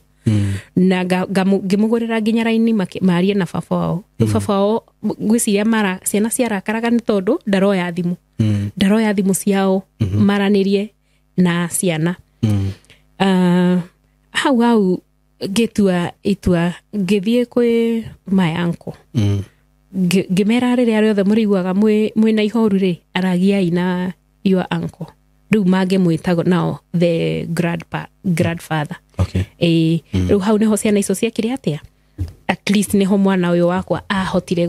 Na ngĩmũgũrĩra nginya raini marie na baba wao. Rĩu baba wao ngwĩciria mara ciana ciarakaraga nĩ tondũ ndaroya thimũ. Ndaroya thimũ ciao maranĩrie na ciana. Hau hau ngĩtua itua, ngĩthiĩ kwĩ my uncle. Ngĩmera rĩrĩa rĩothe mũrĩiguaga mwĩna ihoru rĩ, aragiai na your uncle. Rĩu mangĩmwĩta nao the grandfather. Ĩĩ, rĩu hau nĩho ciana icio ciekire atĩa, at least nĩho mwana ũyũ wakwa ahotire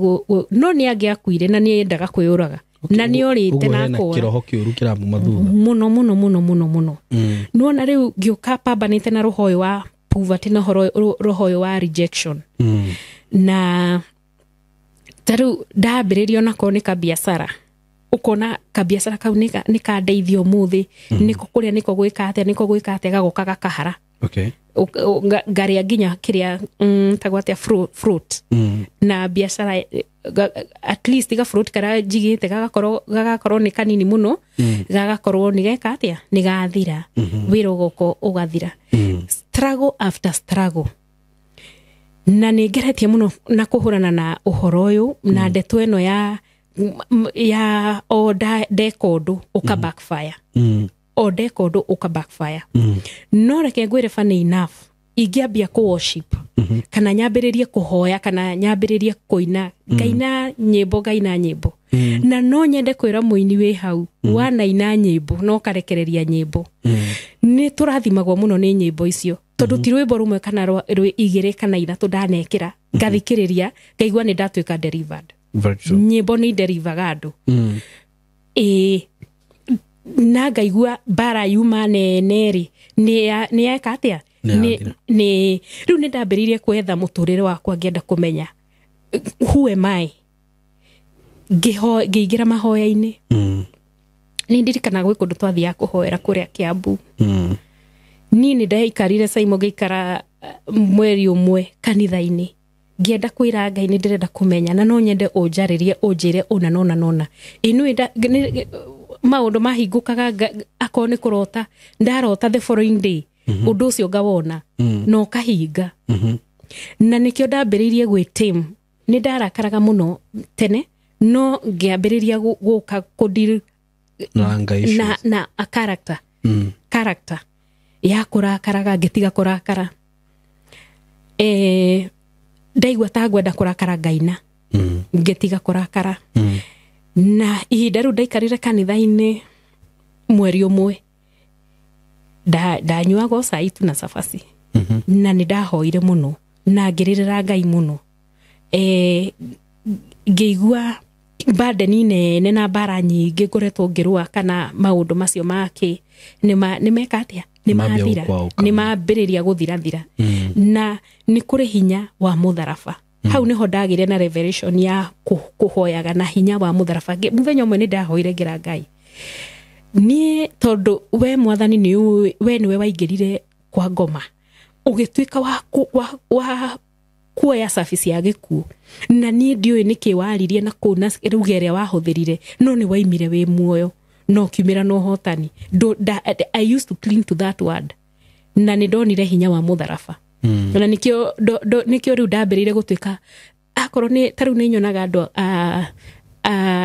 no nĩ angĩakuire na nĩ endaga kwĩyũraga na nĩ orĩte Ũguo na hena akora. kĩroho kĩũru kĩramuma thutha. Mũno mũno mũno mũno mũno. Nĩwona rĩu ngĩũka pambanĩte na roho ũyũ wa poverty na roho ũyũ wa rejection. Na ta rĩu ndambĩrĩria onakorwo nĩ kabiacara, ũkona kabiacara kau nĩ kandeithia ũmũthĩ, nĩko kũrĩa, nĩko gwĩka atĩa, nĩko gwĩka atĩa, gagoka gakahara. Ngarĩa nginya kĩrĩa, tagwo atĩa, fruit. Na biacara, at least ga fruit karĩa njigĩte gagakorwo nĩ kanini mũno, gagakorwo nĩ geka atĩa, nĩ gathira. Wĩra ũgoka ũgathira. Struggle after struggle. Na nĩ ngeretie mũno na kũhũrana na ũhoro ũyũ na ndeto ĩno ya o ndeka ũndũ ũka backfire. O ndeka ũndũ ũka backfire. No reke ngwĩre, funny enough, ingĩambia kũ worship kana nyambĩrĩrie kũhoya kana nyambĩrĩrie kũina, ngaina nyĩmbo, ngaina nyĩmbo. Na no nyende kwĩra mũini wĩ hau wanaina nyĩmbo no karekereria nyĩmbo, nĩ tũrathimagwo mũno nĩ nyĩmbo icio, tondũ ti rwĩmbo rũmwe kana rwĩ igĩrĩ kana ithatũ ndanekĩra ngathikĩrĩria ngaigua nĩ ndatuĩka delivered. Very true. Nyĩmbo nĩ iderivaga andũ. Ĩĩ, na ngaigua mbara yuma nene rĩ, nĩ yeka atĩa. Nĩ yathira. Nĩ rĩu nĩ ndambĩrĩirie kwetha mũtũrĩre wakwa, ngĩenda kũmenya who am I. Ngĩingĩra mahoya-inĩ. Nĩ ndirikanaga gwĩ kũndũ twathiaga kũhoera kũrĩa Kiambu. Niĩ nĩ ndaikarire Saimo, ngĩikara mweri ũmwe kanitha-inĩ, ngĩenda kwĩra Ngai nĩ ndĩrenda kũmenya na no nyende ũnjarĩrie, ũnjĩre ũna nona nona. Ĩ nĩ maũndũ mahingũkaga, akorwo nĩ kũrota ndarota, the following day ũndũ ũcio ngawona na ũkahinga. Na nĩkĩo ndambĩrĩirie gwĩ team. Nĩ ndarakaraga mũno tene, no ngĩambĩrĩria gũka kũdeal Na anger issues. na a character. Character ya kũrakaraga, ngĩtiga kũrakara. Ndaigua ta ngwenda kũrakara, ngaina. Ngĩtiga kũrakara. Na ihinda rĩu ndaikarire kanitha-inĩ mweri ũmwe, ndanyuaga o cai tu na cabaci. Na nĩ ndahoire mũno na ngĩrĩrĩra Ngai mũno. Ngĩigua burden nene na mbara nyingĩ ngoretwo ngĩrũa kana maũndũ macio make nĩ meka atĩa, nĩ Mambia mathira, gũkwaũka. nĩ mambĩrĩria gũthirathira. Na nĩ kũrĩ hinya wa mũtharaba. Hau nĩho ndagĩire na revelation ya kũhoyaga na hinya wa mũtharaba. Mũthenya ũmwe nĩ ndahoire ngĩra Ngai, niĩ tondũ we Mwathani nĩ ũĩ, we nĩwe waingĩrire kwa ngoma ũgĩtuĩka wa kuoya cabi ya gĩkuũ, na niĩ ndiũĩ nĩkĩ waririe na kũu na ruga ĩrĩa wahũthĩrire, no nĩ waimire wĩ muoyo na ũkiumĩra na ũhotani. I used to cling to that word, na nĩ ndonire hinya wa mũtharaba. Na nĩkĩo nĩkĩo rĩu ndambĩrĩire gũtuĩka akorwo nĩ ta rĩu nĩ nyonaga andũ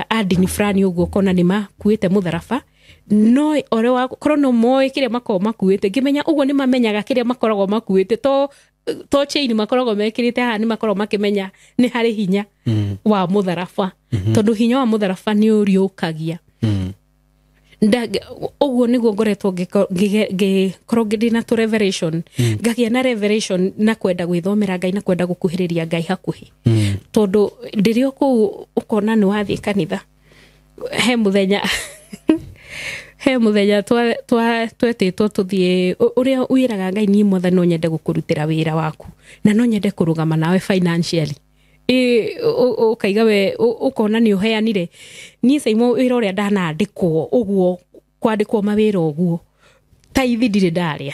a ndini fulani ũguo, ũkona nĩ makuĩte mũtharaba, no ũrĩa wa korwo no moĩ kĩrĩa makoragwo makuĩte. Ngĩmenya ũguo nĩ mamenyaga kĩrĩa makoragwo makuĩte, to chain makoragwo mekĩrĩte haha, nĩ makoragwo makĩmenya nĩ harĩ hinya wa mũtharaba, tondũ hinya wa mũtharaba nĩ ũriũkagia. Ũguo nĩguo ngoretwo ngĩkorwo ndĩ na tũ revelation, ngagĩa na revelation na kwenda gwĩthomera Ngai na kwenda gũkuhĩrĩria Ngai hakuhĩ, tondũ ndĩrĩ o kũu ũkona nĩ wathiĩ kanitha. He mũthenya twetĩtwo tũthiĩ, ũrĩa wĩraga Ngai, niĩ Mwathani no nyende gũkũrutĩra wĩra waku na no nyende kũrũgama nawe financially. Ũkaiga we ũkona nĩ ũheanire. Niĩ Saimo, wĩra ũrĩa ndanandĩkwo ũguo, kwandĩkwo mawĩra ũguo, taithi ndirĩ ndarĩa.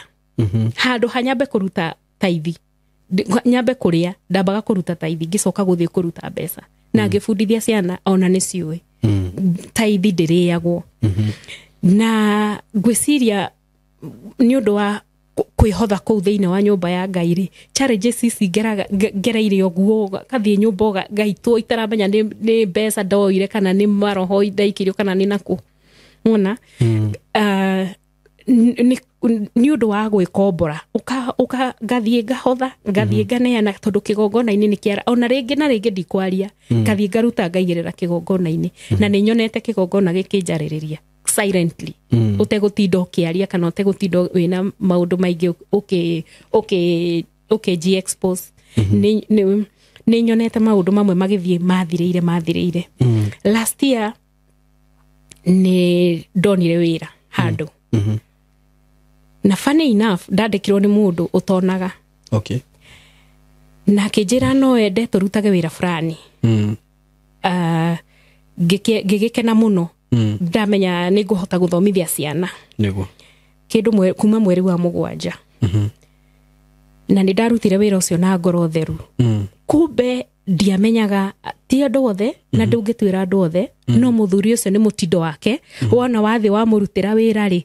Handũ ha nyambe kũruta taithi, nyambe kũrĩa, ndambaga kũruta taithi, ngĩcoka gũthiĩ kũruta mbeca. Na ngĩbundithia ciana ona nĩ ciũĩ taithi ndĩrĩagwo. Na ngwĩciria nĩ ũndũ wa kwĩhotha kũu thĩinĩ wa nyũmba ya Ngai rĩ, challenges ici ngereire ũguo, gathiĩ nyũmba ngaitwo itaramenya nĩ mbeca ndoire kana nĩ maroho ndaikirio kana nĩ nakũ wona. Nĩ ũndũ wa gwĩkombora, ũka ngathiĩ ngahotha, ngathiĩ nganeana, tondũ kĩgongona-inĩ nĩ kĩara ona rĩngĩ na rĩngĩ ndikwaria, ngathiĩ ngaruta ngaigĩrĩra kĩgongona-inĩ, na nĩ nyonete kĩgongona gĩkĩnjarĩrĩria silently, ũtegũtinda ũkĩaria kana ũtegũtinda wĩna maũndũ maingĩ ũkĩ expose. Nĩ nyonete maũndũ mamwe magĩthiĩ mathirĩire mathirĩire. Last year nĩ ndonire wĩra handũ, na funny enough ndandĩkirwo nĩ mũndũ ũtonaga. Na akĩnjĩra no ende tũrutage wĩra fulani. Ngĩgĩkena mũno. Ndamenya nĩ ngũhota gũthomithia ciana. Kĩndũ kuma mweri wa 7. Na nĩ ndarutire wĩra ũcio na ngoro theru. Kumbe ndiamenyaga ti andũ othe, na ndũngĩtuĩra andũ othe, no mũthuri ũcio nĩ mũtindo wake. Wona wathĩ wamũrutĩra wĩra rĩ,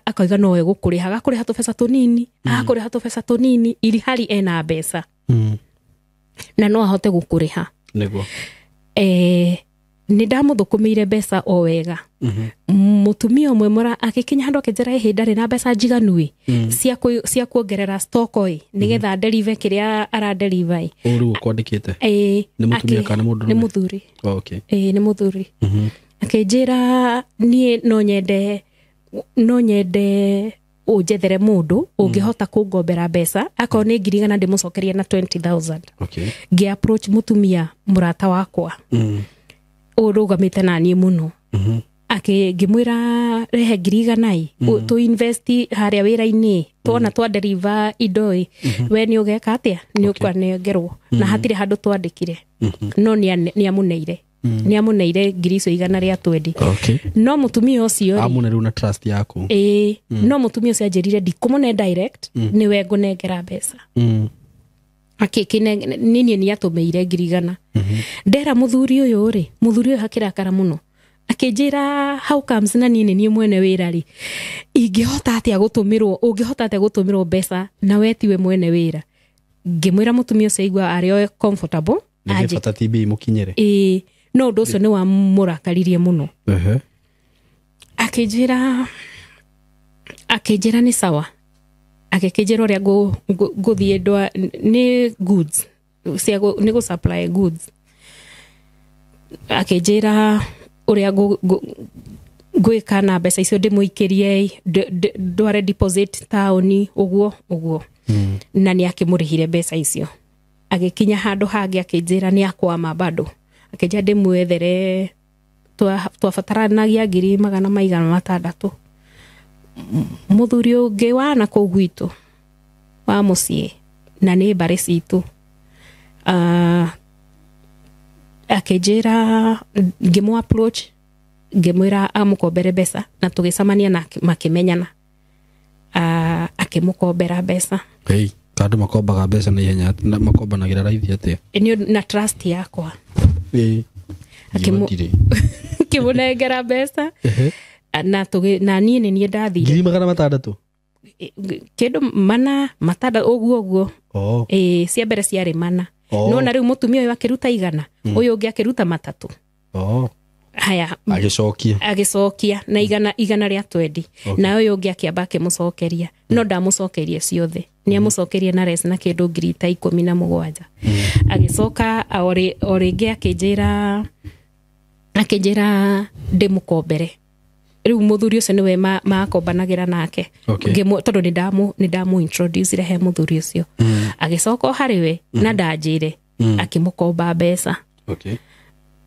akauga no egũkũrĩha, agakũrĩha tũbeca tũnini, agakũrĩha tũbeca tũnini, iri hari ena mbeca na no ahote gũkũrĩha. Nĩ ndamũthũkũmĩire mbeca o wega. Mũtumia ũmwe mũra agĩkinya handũ akĩnjĩra ĩhĩ ndarĩ na mbeca njiganu ĩ cia kuongerera stock ĩ nĩgetha deliver kĩrĩa aradeliver ĩ. Ũũ rĩu ũkwandĩkĩte? Ĩ. Nĩ mũtumia kana nĩ mũndũrũme? Nĩ mũthuri. Ĩ, nĩ mũthuri. Akĩnjĩra niĩ no nyende ũnjethere mũndũ ũngĩhota kũngombera mbeca, akorwo nĩ 100,000 ndĩmũcokerie na 20,000. Ngĩ approach mũtumia mũrata wakwa ũrũgamĩte na niĩ mũno. Ngĩmwĩra rehe 100,000 ĩ tũ invest harĩa wĩra-inĩ, tuona twa deliver indo ĩ, we nĩ ũgeka atĩa, nĩ ũkwanengerwo. Na hatirĩ handũ twandĩkire, no nĩ amũneire ngiri icio 120. No mũtumia ũcio rĩ, Amune rĩu na trust yaku. Ĩĩ, no mũtumia ũcio anjĩrire ndikũmũne direct, nĩwe ngũnengera mbeca. Niĩ nĩ atũmĩire 100,000. Ndera mũthuri ũyũ rĩ, mũthuri ũyũ akĩrakara mũno, akĩnjĩra how comes na niĩ nĩ niĩ mwene wĩra rĩ, ingĩhota atĩa gũtũmĩrwo, ũngĩhota atĩa gũtũmĩrwo mbeca na we tiwe mwene wĩra? Ngĩmwĩra mũtumia ũcio aigua arĩ o comfortable. Nĩ bata TB mũkinyĩre. Ĩĩ, no ũndũ ũcio nĩ wamũrakaririe mũno. Akĩnjĩra nĩ sawa. Agĩkĩnjĩra ũrĩa ngũthiĩ nĩ goods cia nĩ gũ supply goods. Akĩnjĩra ũrĩa ngwĩka na mbeca icio ndĩmũikĩrie, ndware deposit taũni, ũguo ũguo. Na nĩ akĩmũrĩhire mbeca icio. Agĩkinya handũ hangĩ akĩnjĩra nĩ akwama bado. Akĩnjĩra ndĩmwethere, twabataranagia 600,000. Mũthuri ũngĩ wa na kũu gwitũ wa mũciĩ na nĩ mbarĩ citũ, akĩnjĩra ngĩmũ approach, ngĩmwĩra amũkombere mbeca na tũgĩcemania na makĩmenyana. Akĩmũkombera mbeca. Hey, kandũ makombaga mbeca na ihenya, na makombanagĩra raithi atĩa? Nĩ na trust yakwa. Akĩmũnengera mbeca. Na na niĩ nĩ niĩ ndathire. 600,000? Kĩndũ 600 ũguo ũguo. Ĩĩ, cia mbere ciarĩ 4. No na rĩu mũtumia ũyũ akĩruta 100, ũyũ ũngĩ akĩruta 3. Haya, agĩcokia na 120. Na ũyũ ũngĩ akĩamba akĩmũcokeria. No ndamũcokerie ciothe. Nĩ amũcokerie na res na kĩndũ 17,000. Agĩcoka o rĩngĩ akĩnjĩra ndĩmũkombere. Rĩu mũthuri ũcio nĩwe makombanagĩra nake. Tondũ nĩ ndamũ introduce he mũthuri ũcio. Agĩcoka o harĩ we na ndanjĩre, akĩmũkomba mbeca.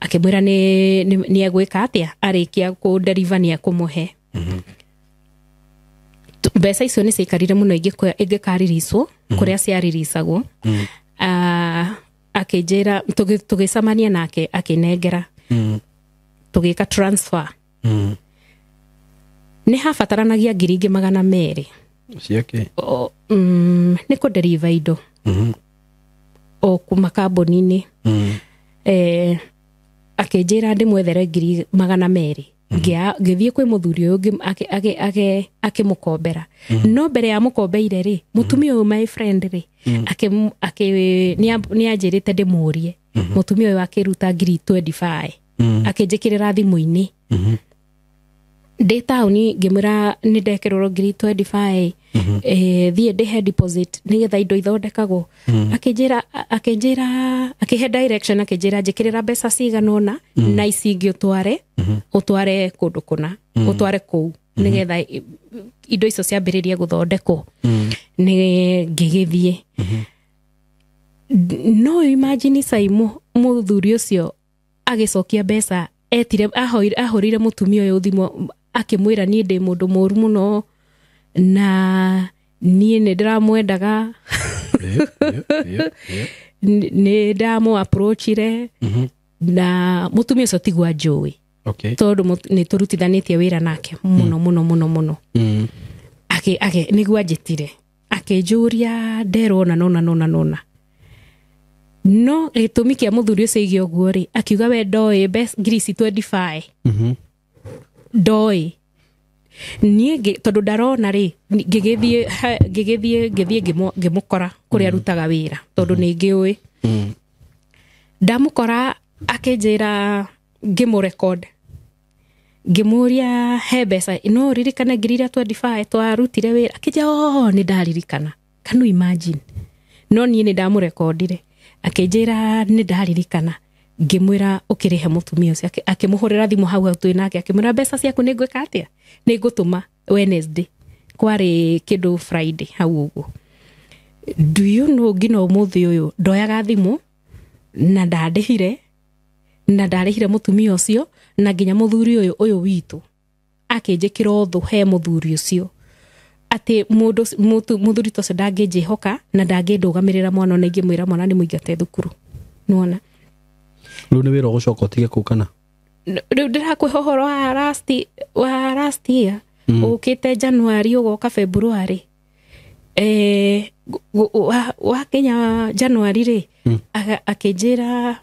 Akĩmwĩra nĩ egwĩka atĩa arĩkia kũ deliver nĩ ekũmũhe. Mbeca icio nĩ ciaikarire mũno ingĩkaririswo kũrĩa ciaririsagwo. Akĩnjĩra tũgĩcemania nake akĩnengera. Tũgĩka transfer. Nĩ habataranagia 200,000. Ciake? Nĩ kũ deliver indo. O kuma kambuni-inĩ. Akĩnjĩra ndĩmwethere 200,000. Ngĩthiĩ kwĩ mũthuri ũyũ akĩmũkombera. No mbere ya mũkombeire rĩ, mũtumia ũyũ my friend rĩ, nĩ anjĩrĩte ndĩmũrie. Mũtumia ũyũ akĩruta 25,000. Akĩnjĩkĩrĩra thimũ-inĩ. Ndĩ taũni ngĩmwĩra nĩ ndekĩrĩrwo 25,000, thiĩ ndĩhe deposit nĩgetha indo ithondekagwo. Akĩnjĩra akĩhe direction, akĩnjĩra njĩkĩrĩra mbeca cigana ũna na ici ingĩ ũtware kũndũ kũna, ũtware kũu nĩgetha indo icio ciambĩrĩrie gũthondekwo. Nĩ ngĩgĩthiĩ. No imagine Saimo mũthuri ũcio agĩcokia mbeca, etire ahũrire mũtumia ũyũ thimũ akĩmwĩra niĩ ndĩ mũndũ mũru mũno na niĩ nĩ ndĩramwendaga. Nĩ ndamũ approachire na mũtumia ũcio tiguo anjũĩ. Tondũ nĩ tũrutithanĩtie wĩra nake mũno mũno mũno mũno. Nĩguo anjĩtire akĩnjũria nderwo na nona nona nona. No gĩtũmi kĩa mũthuri ũcio aige ũguo rĩ, akiuga we ndoĩ 25,000. Ndoĩ. Niĩ tondũ ndarona rĩ, ngĩgĩthiĩ ngĩmũkora kũrĩa arutaga wĩra tondũ nĩ ngĩũĩ. Ndamũkora akĩnjĩra ngĩmũrecord. Ngĩmũria he mbeca, no ririkane 25,000 twarutire wĩra. Akĩnjĩra oh nĩ ndaririkana. Can you imagine? No niĩ nĩ ndamũrekondire. Akĩnjĩra nĩ ndaririkana. Ngĩmwĩra ũkĩrĩhe mũtumia ũcio. Akĩmũhũrĩra thimũ hau hau twĩ nake, akĩmwĩra mbeca ciaku nĩ ngwĩka atĩa? Nĩ ngũtũma Wednesday. Kwarĩ kĩndũ Friday hau ũguo. Do you know nginya ũmũthĩ ũyũ ndoyaga thimũ na ndandĩhire, na ndarĩhire mũtumia ũcio na nginya mũthuri ũyũ witũ akĩnjĩkĩra ũthũ he mũthuri ũcio atĩ mũthuri ta ũcio ndangĩnjĩhoka na ndangĩndũgamĩrĩra mwana, ona ingĩmwĩra mwana nĩ mũingate thukuru. Nĩwona? Rĩu nĩ wĩra ũgũcoka ũtige kũu kana? Rĩu ndĩrakũhe ũhoro wa last year. Ũkĩte January ũgoka February. Wakinya January rĩ, akĩnjĩra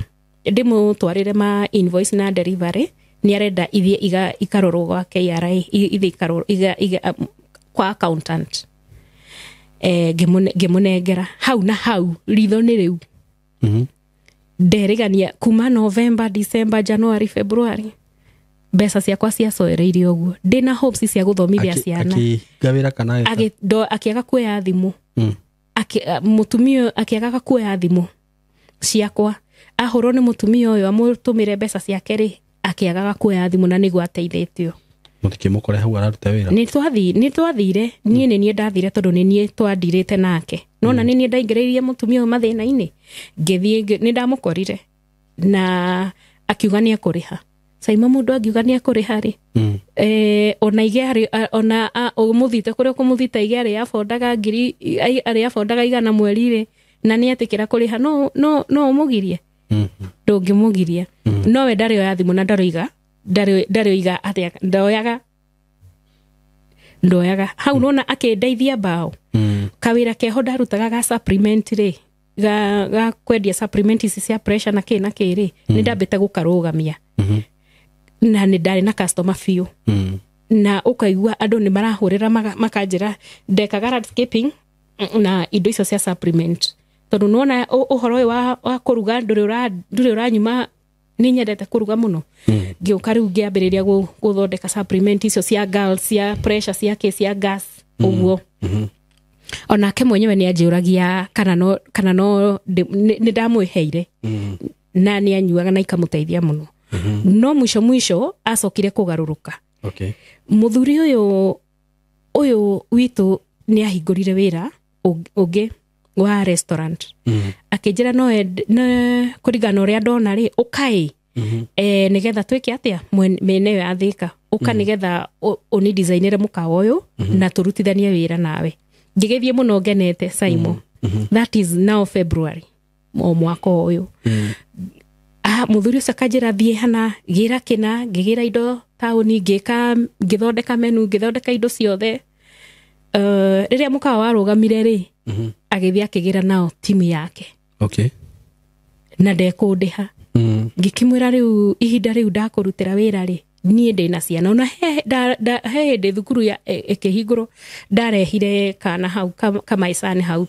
ndĩmũtwarĩre ma invoice na delivery, nĩ arenda ithiĩ ikarorwo gwa KRA, ithiĩ ikarorwo kwa accountant. Ngĩmũnengera hau na hau ritho nĩ rĩu. Nderigania kuma November, December, January, February mbeca ciakwa ciacoereirie ũguo ndĩna hopes cia gũthomithia ciana. Akĩhinga wĩra kana Akĩaga kuoya thimũ. Mũtumia akĩagaga kuoya thimũ ciakwa, ahũrwo nĩ mũtumia ũyũ amũtũmĩre mbeca ciake rĩ, akĩagaga kuoya thimũ na nĩguo ateithĩtio. Mũtikĩmũkore hau araruta wĩra? Nĩ twathire, niĩ nĩ niĩ ndathire tondũ nĩ niĩ twandirĩte nake. Nona nĩ niĩ ndaingĩrĩirie mũtumia ũyũ mathĩna-inĩ, ngĩthiĩ nĩ ndamũkorire na akiuga nĩ ekũrĩha. Saima mũndũ angiuga nĩ ekũrĩha rĩ, ona ige arĩ ona ũmũthite kũrĩa ũkũmũthita ige arĩ abondaga ngiri arĩ abondaga 100 mweri rĩ, na nĩ etĩkĩra kũrĩha, no ũmũgirie? Ndũngĩmũgiria. No we ndarĩ oya thimũ na ndaroiga atĩa, ndoyaga hau. Nona akĩndeithia mbao. Kawĩra keho ndarutaga ga supplement rĩ, ga kwendia supplement ici cia pressure na kĩ na kĩ rĩ, nĩ ndambĩte gũkarũgamia. Na nĩ ndarĩ na customer biũ. Na ũkaigua andũ nĩ marahũrĩra makanjĩra ndekaga landscaping na indo icio cia supplement. Tondũ nĩwona ũhoro ũyũ wa kũruga ndũrĩ ũranyuma, nĩ nyendete kũruga mũno. Ngĩũka rĩu ngĩambĩrĩria gũthondeka supplement icio cia girls, cia pressure, cia kĩ, cia gas ũguo. Onake mwenyewe nĩ anjũragia kana no nĩ ndamwĩheire na nĩ anyuaga na ikamũteithia mũno. No mwisho acokire kũgarũrũka. Mũthuri ũyũ witũ nĩ ahingũrire wĩra ũngĩ wa restaurant. Akĩnjĩra no kũringana na ũrĩa ndona rĩ, ũkaĩ nĩgetha twĩke atĩa mĩena ĩyo ya Thĩka, ũka nĩgetha ũni designere mũkawa ũyũ na tũrutithanie wĩra nawe. Ngĩgĩthiĩ mũno ngenete Saimo. That is now February o mwaka ũyũ. Mũthuri ũcio akanjĩra thiĩ hana gĩra kĩna, ngĩgĩra indo taũni, ngĩka ngĩthondeka menu, ngĩthondeka indo ciothe. Rĩrĩa mũkawa warũgamire rĩ, agĩthiĩ akĩgĩra nao timu yake. Na ndekũndĩha. Ngĩkĩmwĩra rĩu ihinda rĩu ndakũrutĩra wĩra rĩ, niĩ ndĩna ciana. Ona he hĩndĩ thukuru ya ĩkĩhingũrwo ndarehire kana hau kamaicani hau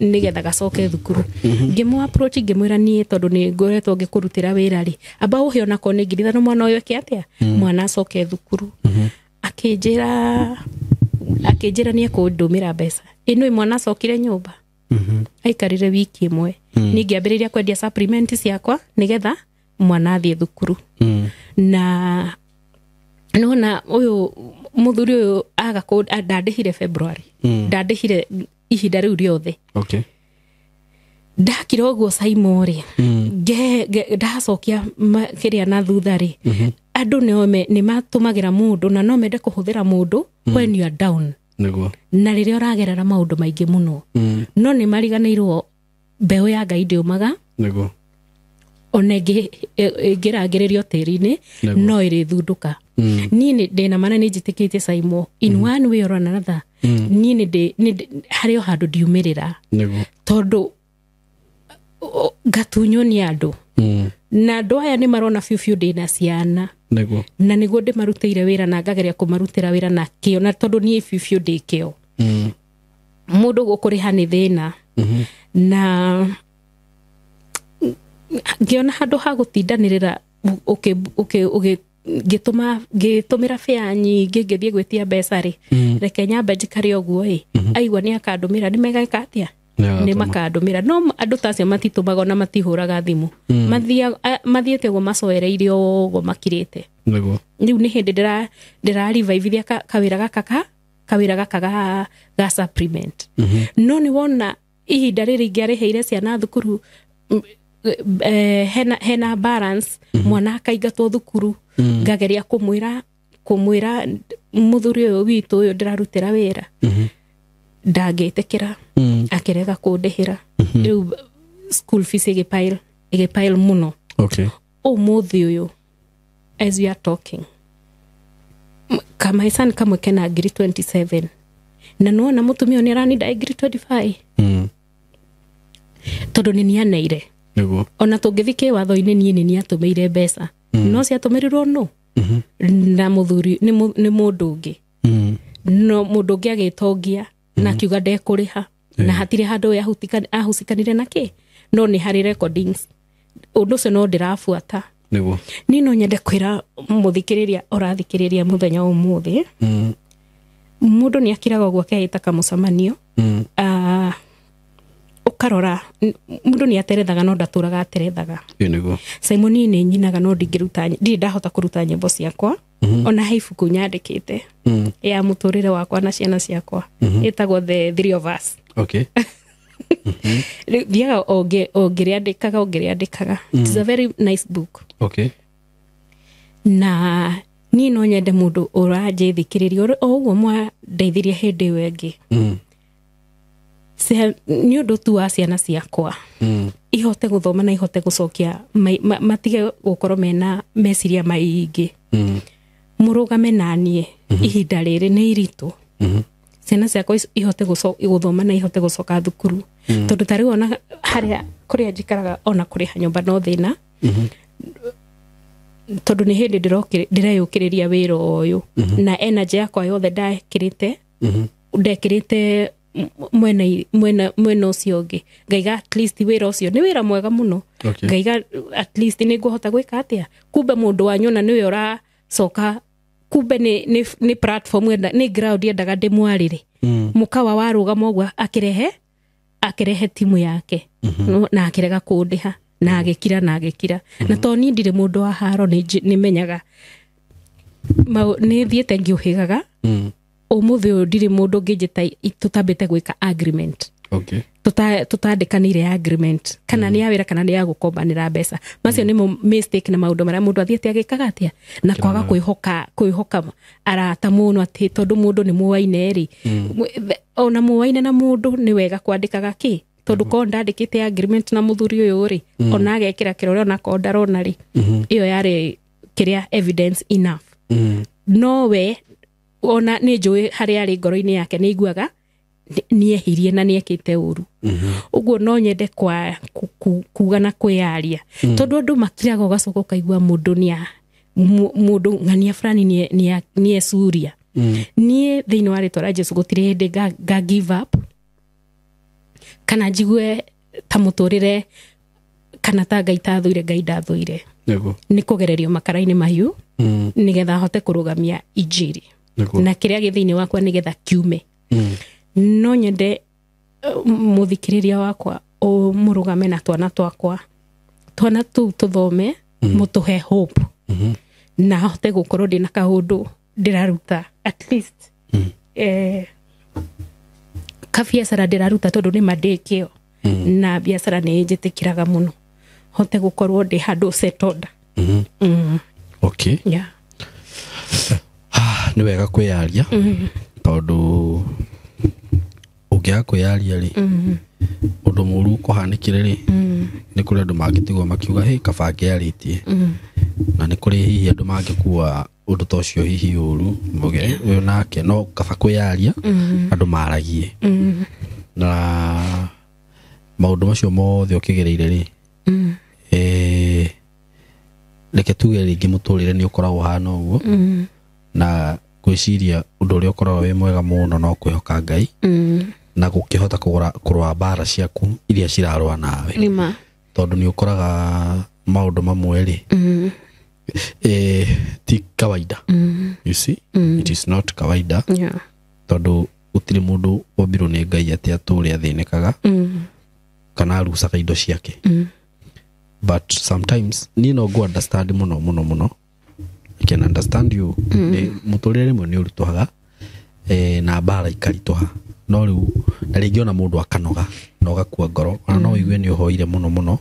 nĩgetha gacoke thukuru. Ngĩmũ approach ngĩmwĩra niĩ tondũ nĩ ngoretwo ngĩkũrutĩra wĩra rĩ, amba ũhe onako nĩ 5,000 mwana ũyũ eke atĩa, mwana acoke thukuru. Akĩnjĩra nĩ ekũndũmĩra mbeca. Ĩno mwana acokire nyũmba. Aikarire wiki ĩmwe. Niĩ ngĩambĩrĩria kwendia supplement ciakwa nĩgetha mwana athiĩ thukuru. Na nona ũyũ mũthuri ũyũ aga ndandĩhire February. Ndandĩhire ihinda rĩu rĩothe. Ndakira ũguo Saimo rĩ, ndacokia kĩrĩa na thutha rĩ, andũ nĩ matũmagĩra mũndũ na no mende kũhũthĩra mũndũ when you are down. Na rĩrĩa ũragerera maũndũ maingĩ mũno. No nĩ mariganĩirwo mbeũ ya Ngai ndĩũmaga. Ona ĩngĩrangĩrĩrio tĩri-inĩ no ĩrĩthundũka. Niĩ ndĩna mana nĩ njĩtĩkĩtie Saimo in one way or another. Niĩ nĩ harĩ o handũ ndiumĩrĩra. Tondũ ngatunywo nĩ andũ. Na andũ aya nĩ marona biũ biũ ndĩna ciana. Na nĩguo ndĩmarutĩire wĩra na ngageria kũmarutĩra wĩra na kĩo, na tondũ niĩ biũ biũ ndĩ kĩo. Mũndũ gũkũrĩha nĩ thĩna. Na ngĩona handũ ha gũtindanĩrĩra ngĩtũmĩra bĩa nyingĩ ngĩthiĩ gwĩtia mbeca rĩ, reke nyambe njikare ũguo ĩ, aigua nĩ akandũmĩra, nĩ megeka atĩa, nĩ makandũmĩra. No andũ ta acio matitũmaga ona matihũraga thimũ. Mathiĩte ũguo macoereirie ũguo makirĩte. Rĩu nĩ hĩndĩ ndĩrarivivithia kawĩra gaka ga supplement. No nĩ wona ihinda rĩrĩ ingĩarĩhĩire ciana thukuru, hena balance, mwana akaingatwo thukuru, ngageria kũmwĩra mũthuri ũyũ witũ ũyũ ndĩrarutĩra wĩra. Ndangĩtĩkĩra, akĩrega kũndĩhĩra. Rĩu school fees ĩgĩpile mũno. Ũmũthĩ ũyũ as we are talking, kamaicani kamwe kena 27,000 na nĩwona mũtumia ũyũ nĩ araninda 25,000. Tondũ nĩ nianeire. Ona tũngĩthiĩ kĩwatho-inĩ niĩ nĩ niatũmĩire mbeca. No ciatũmĩrirwo nũ? Na mũthuri nĩ mũndũ ũngĩ. No mũndũ ũngĩ agĩtongia na akiuga ndekũrĩha. Na hatirĩ handũ ahucikanire na kĩ. No nĩ harĩ recordings. Ũndũ ũcio no ndĩrabuata. Nĩguo. Niĩ no nyende kwĩra mũthikĩrĩria ũrathikĩrĩria mũthenya wa ũmũthĩ, mũndũ nĩ akiraga ũguo akehĩta kamũcemanio, ũkarora mũndũ nĩ aterethaga no ndatũraga aterethaga. Ĩĩ nĩguo. Simon niĩ nĩ nyinaga no ndingĩruta, ndirĩ ndahota kũruta nyĩmbo ciakwa. Ona he ibuku nyandĩkĩte ya mũtũrĩre wakwa na ciana ciakwa, ĩtagwo The Three of Us. Okay. Rĩu thiaga o ngĩrĩandĩkaga o ngĩrĩandĩkaga. It's a very nice book. Okay. Na niĩ no nyende mũndũ ũranjĩthikĩrĩria o ũguo mwandeithirie hĩndĩ ĩyo ĩngĩ, nĩ ũndũ tu wa ciana ciakwa ihote gũthoma na ihote gũcokia, matige gũkorwo mena meciria maingĩ. Mũrũgame na niĩ ihinda rĩrĩ nĩ iritũ. Ciana ciakwa ihote gũthoma na ihote gũcoka thukuru, tondũ ta rĩu ona harĩa kũrĩa njikaraga ona kũrĩha nyũmba no thĩna, tondũ nĩ hĩndĩ ndĩreyũkĩrĩria wĩra ũyũ, na energy yakwa yothe ndekĩrĩte mwena ũcio ũngĩ. Ngaiga at least wĩra ũcio nĩ wĩra mwega mũno. Okay. Ngaiga at least nĩ ngũhota gwĩka atĩa, kumbe mũndũ wanyona nĩwe ũracoka, kumbe nĩ platform nĩ ground yendaga ndĩmwarĩre. Mũkawa warũgama ũguo akĩrehe timu yake, na akĩrega kũndĩha, na agĩkira na agĩkira. Na to niĩ ndirĩ mũndũ wa haro, nĩ menyaga nĩ thiĩte ngĩũhĩgaga. Ũmũthĩ ũyũ ndirĩ mũndũ ũngĩnjĩta tũtambĩte gwĩka agreement. Okay. Tũtandĩkanĩire agreement, kana nĩ ya wĩra kana nĩ ya gũkombanĩra mbeca. Macio nĩmo mistake na maũndũ marĩa mũndũ athiĩte agĩkaga atĩa, na kwaga kwĩhoka arata mũno, atĩ tondũ mũndũ nĩ mũwaine rĩ, ona mũwaine na mũndũ nĩ wega kwandĩkaga kĩ, tondũ korwo ndandĩkĩte agreement na mũthuri ũyũ rĩ, ona agekĩra kĩrore ona korwo ndarona rĩ, ĩyo yarĩ kĩrĩa evidence enough. No we ona nĩ njũĩ harĩa arĩ ngoro-inĩ yake nĩ aiguaga nĩehirie na nĩekĩte ũru. Ũguo no nyende kuga na kwĩyaria, tondũ andũ makiraga ũgacoka ũkaigua mũndũ mũndũ ng'ania fulani nĩecuria. Niĩ thĩinĩ wa rĩtwa rĩa Jesũ gũtirĩ hĩndĩ nga give up, kana njigue ta mũtũrĩre kana ta Ngai tathũire, Ngai ndathũire. Nĩ kũgererio makara-inĩ mahiũ, nĩgetha hote kũrũgamia injiri na kĩrĩa gĩ thĩinĩ wakwa nĩgetha kiume. No nyende mũthikĩrĩria wakwa mũrũgame na twana twakwa, twana tũu tũthome, mũtũhe hope, na hote gũkorwo ndĩna kaũndũ ndĩraruta at least, kabiacara ndĩraruta tondũ nĩ mandĩkĩo, na biacara nĩ ĩnjĩtĩkĩraga mũno, hote gũkorwo ndĩ handũ settled. Okay. Yeah. Nĩ wega kwĩyaria, tondũ ũngĩaga kwĩyaria rĩ, ũndũ mũũru ũkũhanĩkĩre rĩ, nĩ kũrĩ andũ mangĩtigwo makiuga hĩ kaba ngĩarĩtie, na nĩ kũrĩ hihi andũ mangĩkua ũndũ ta ũcio hihi ũru, mauge ũyũ nake, no kaba kwĩyaria andũ maragie. Na maũndũ macio mothe ũkĩgereire rĩ, reke tuge rĩngĩ mũtũrĩre nĩ ũkoragwo ũhana ũguo, na ngwĩciria ũndũ ũrĩa ũkoragwo wĩ mwega mũno no kwĩhoka Ngai, na gũkĩhota kũrũa mbara ciaku iria cirarũa nawe. Tondũ nĩ ũkoraga maũndũ mamwe rĩ, ti kawaida. You see, it is not kawaida. Tondũ gũtirĩ mũndũ wombirwo nĩ Ngai atĩ atũre athĩnĩkaga, kana arucaga indo ciake. But sometimes niĩ no ngũ understand mũno mũno mũno. I can understand you. Mũtũrĩre rĩmwe nĩ ũritũhaga, na mbara ikaritũha, no rĩu na rĩngĩ ona mũndũ akanoga na ũgakua ngoro, ona no ũigue nĩ ũhoire mũno mũno,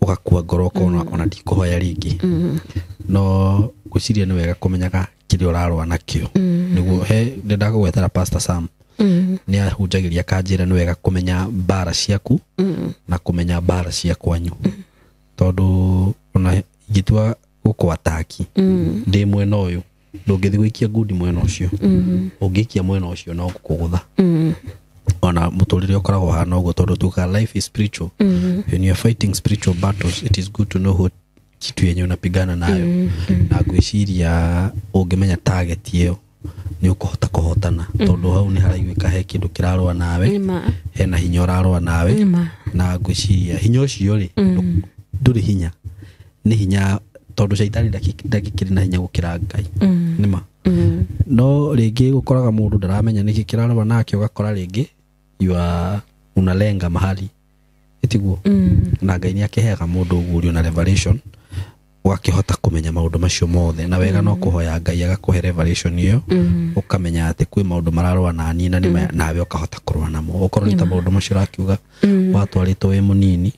ũgakua ngoro ũkona ona ndikũhoya rĩngĩ. No ngwĩciria nĩ wega kũmenyaga kĩrĩa ũrarũa nakĩo. Nĩguo he ndĩndakũgwetera Pastor Sam, nĩ ahunjagĩria kanjĩra nĩ wega kũmenya mbara ciaku, na kũmenya mbara cia kwanyu, tondũ ona ingĩtua gũkũ-ataki ndĩ mwena ũyũ, ndũngĩthiĩ gũikia ngundi mwena ũcio, ũngĩikia mwena ũcio no gũkũgũtha. Ona mũtũrĩre ũkoragwo ũhana ũguo, tondũ tugaga life is spiritual. When you are fighting spiritual battles, it is good to know what kitu yenye unapigana nayo. Na ngwĩciria ũngĩmenya target ĩyo nĩ ũkũhota kũhotana, tondũ hau nĩ haraiguĩka he kĩndũ kĩrarũa nawe, hena hinya ũrarũa nawe, na ngwĩciria hinya ũcio rĩ, ndũrĩ hinya, nĩ hinya tondũ caitani ndagĩkĩrĩ na hinya gũkĩra Ngai. Nĩma. No rĩngĩ gũkoraga mũndũ ndaramenya nĩkĩ kĩrarũa nake, ũgakora rĩngĩ you are unalenga mahali ĩtiguo. Na Ngai nĩ akĩheaga mũndũ ũguũrio na revelation, ũgakĩhota kũmenya maũndũ macio mothe. Na wega no kũhoya Ngai agakũhe revelation ĩyo, ũkamenya atĩ kwĩ maũndũ mararũa na niĩ na nawe ũkahota kũrũa namo. Okorwo nĩ ta maũndũ macio ũrakiuga watwarĩtwo wĩ mũnini,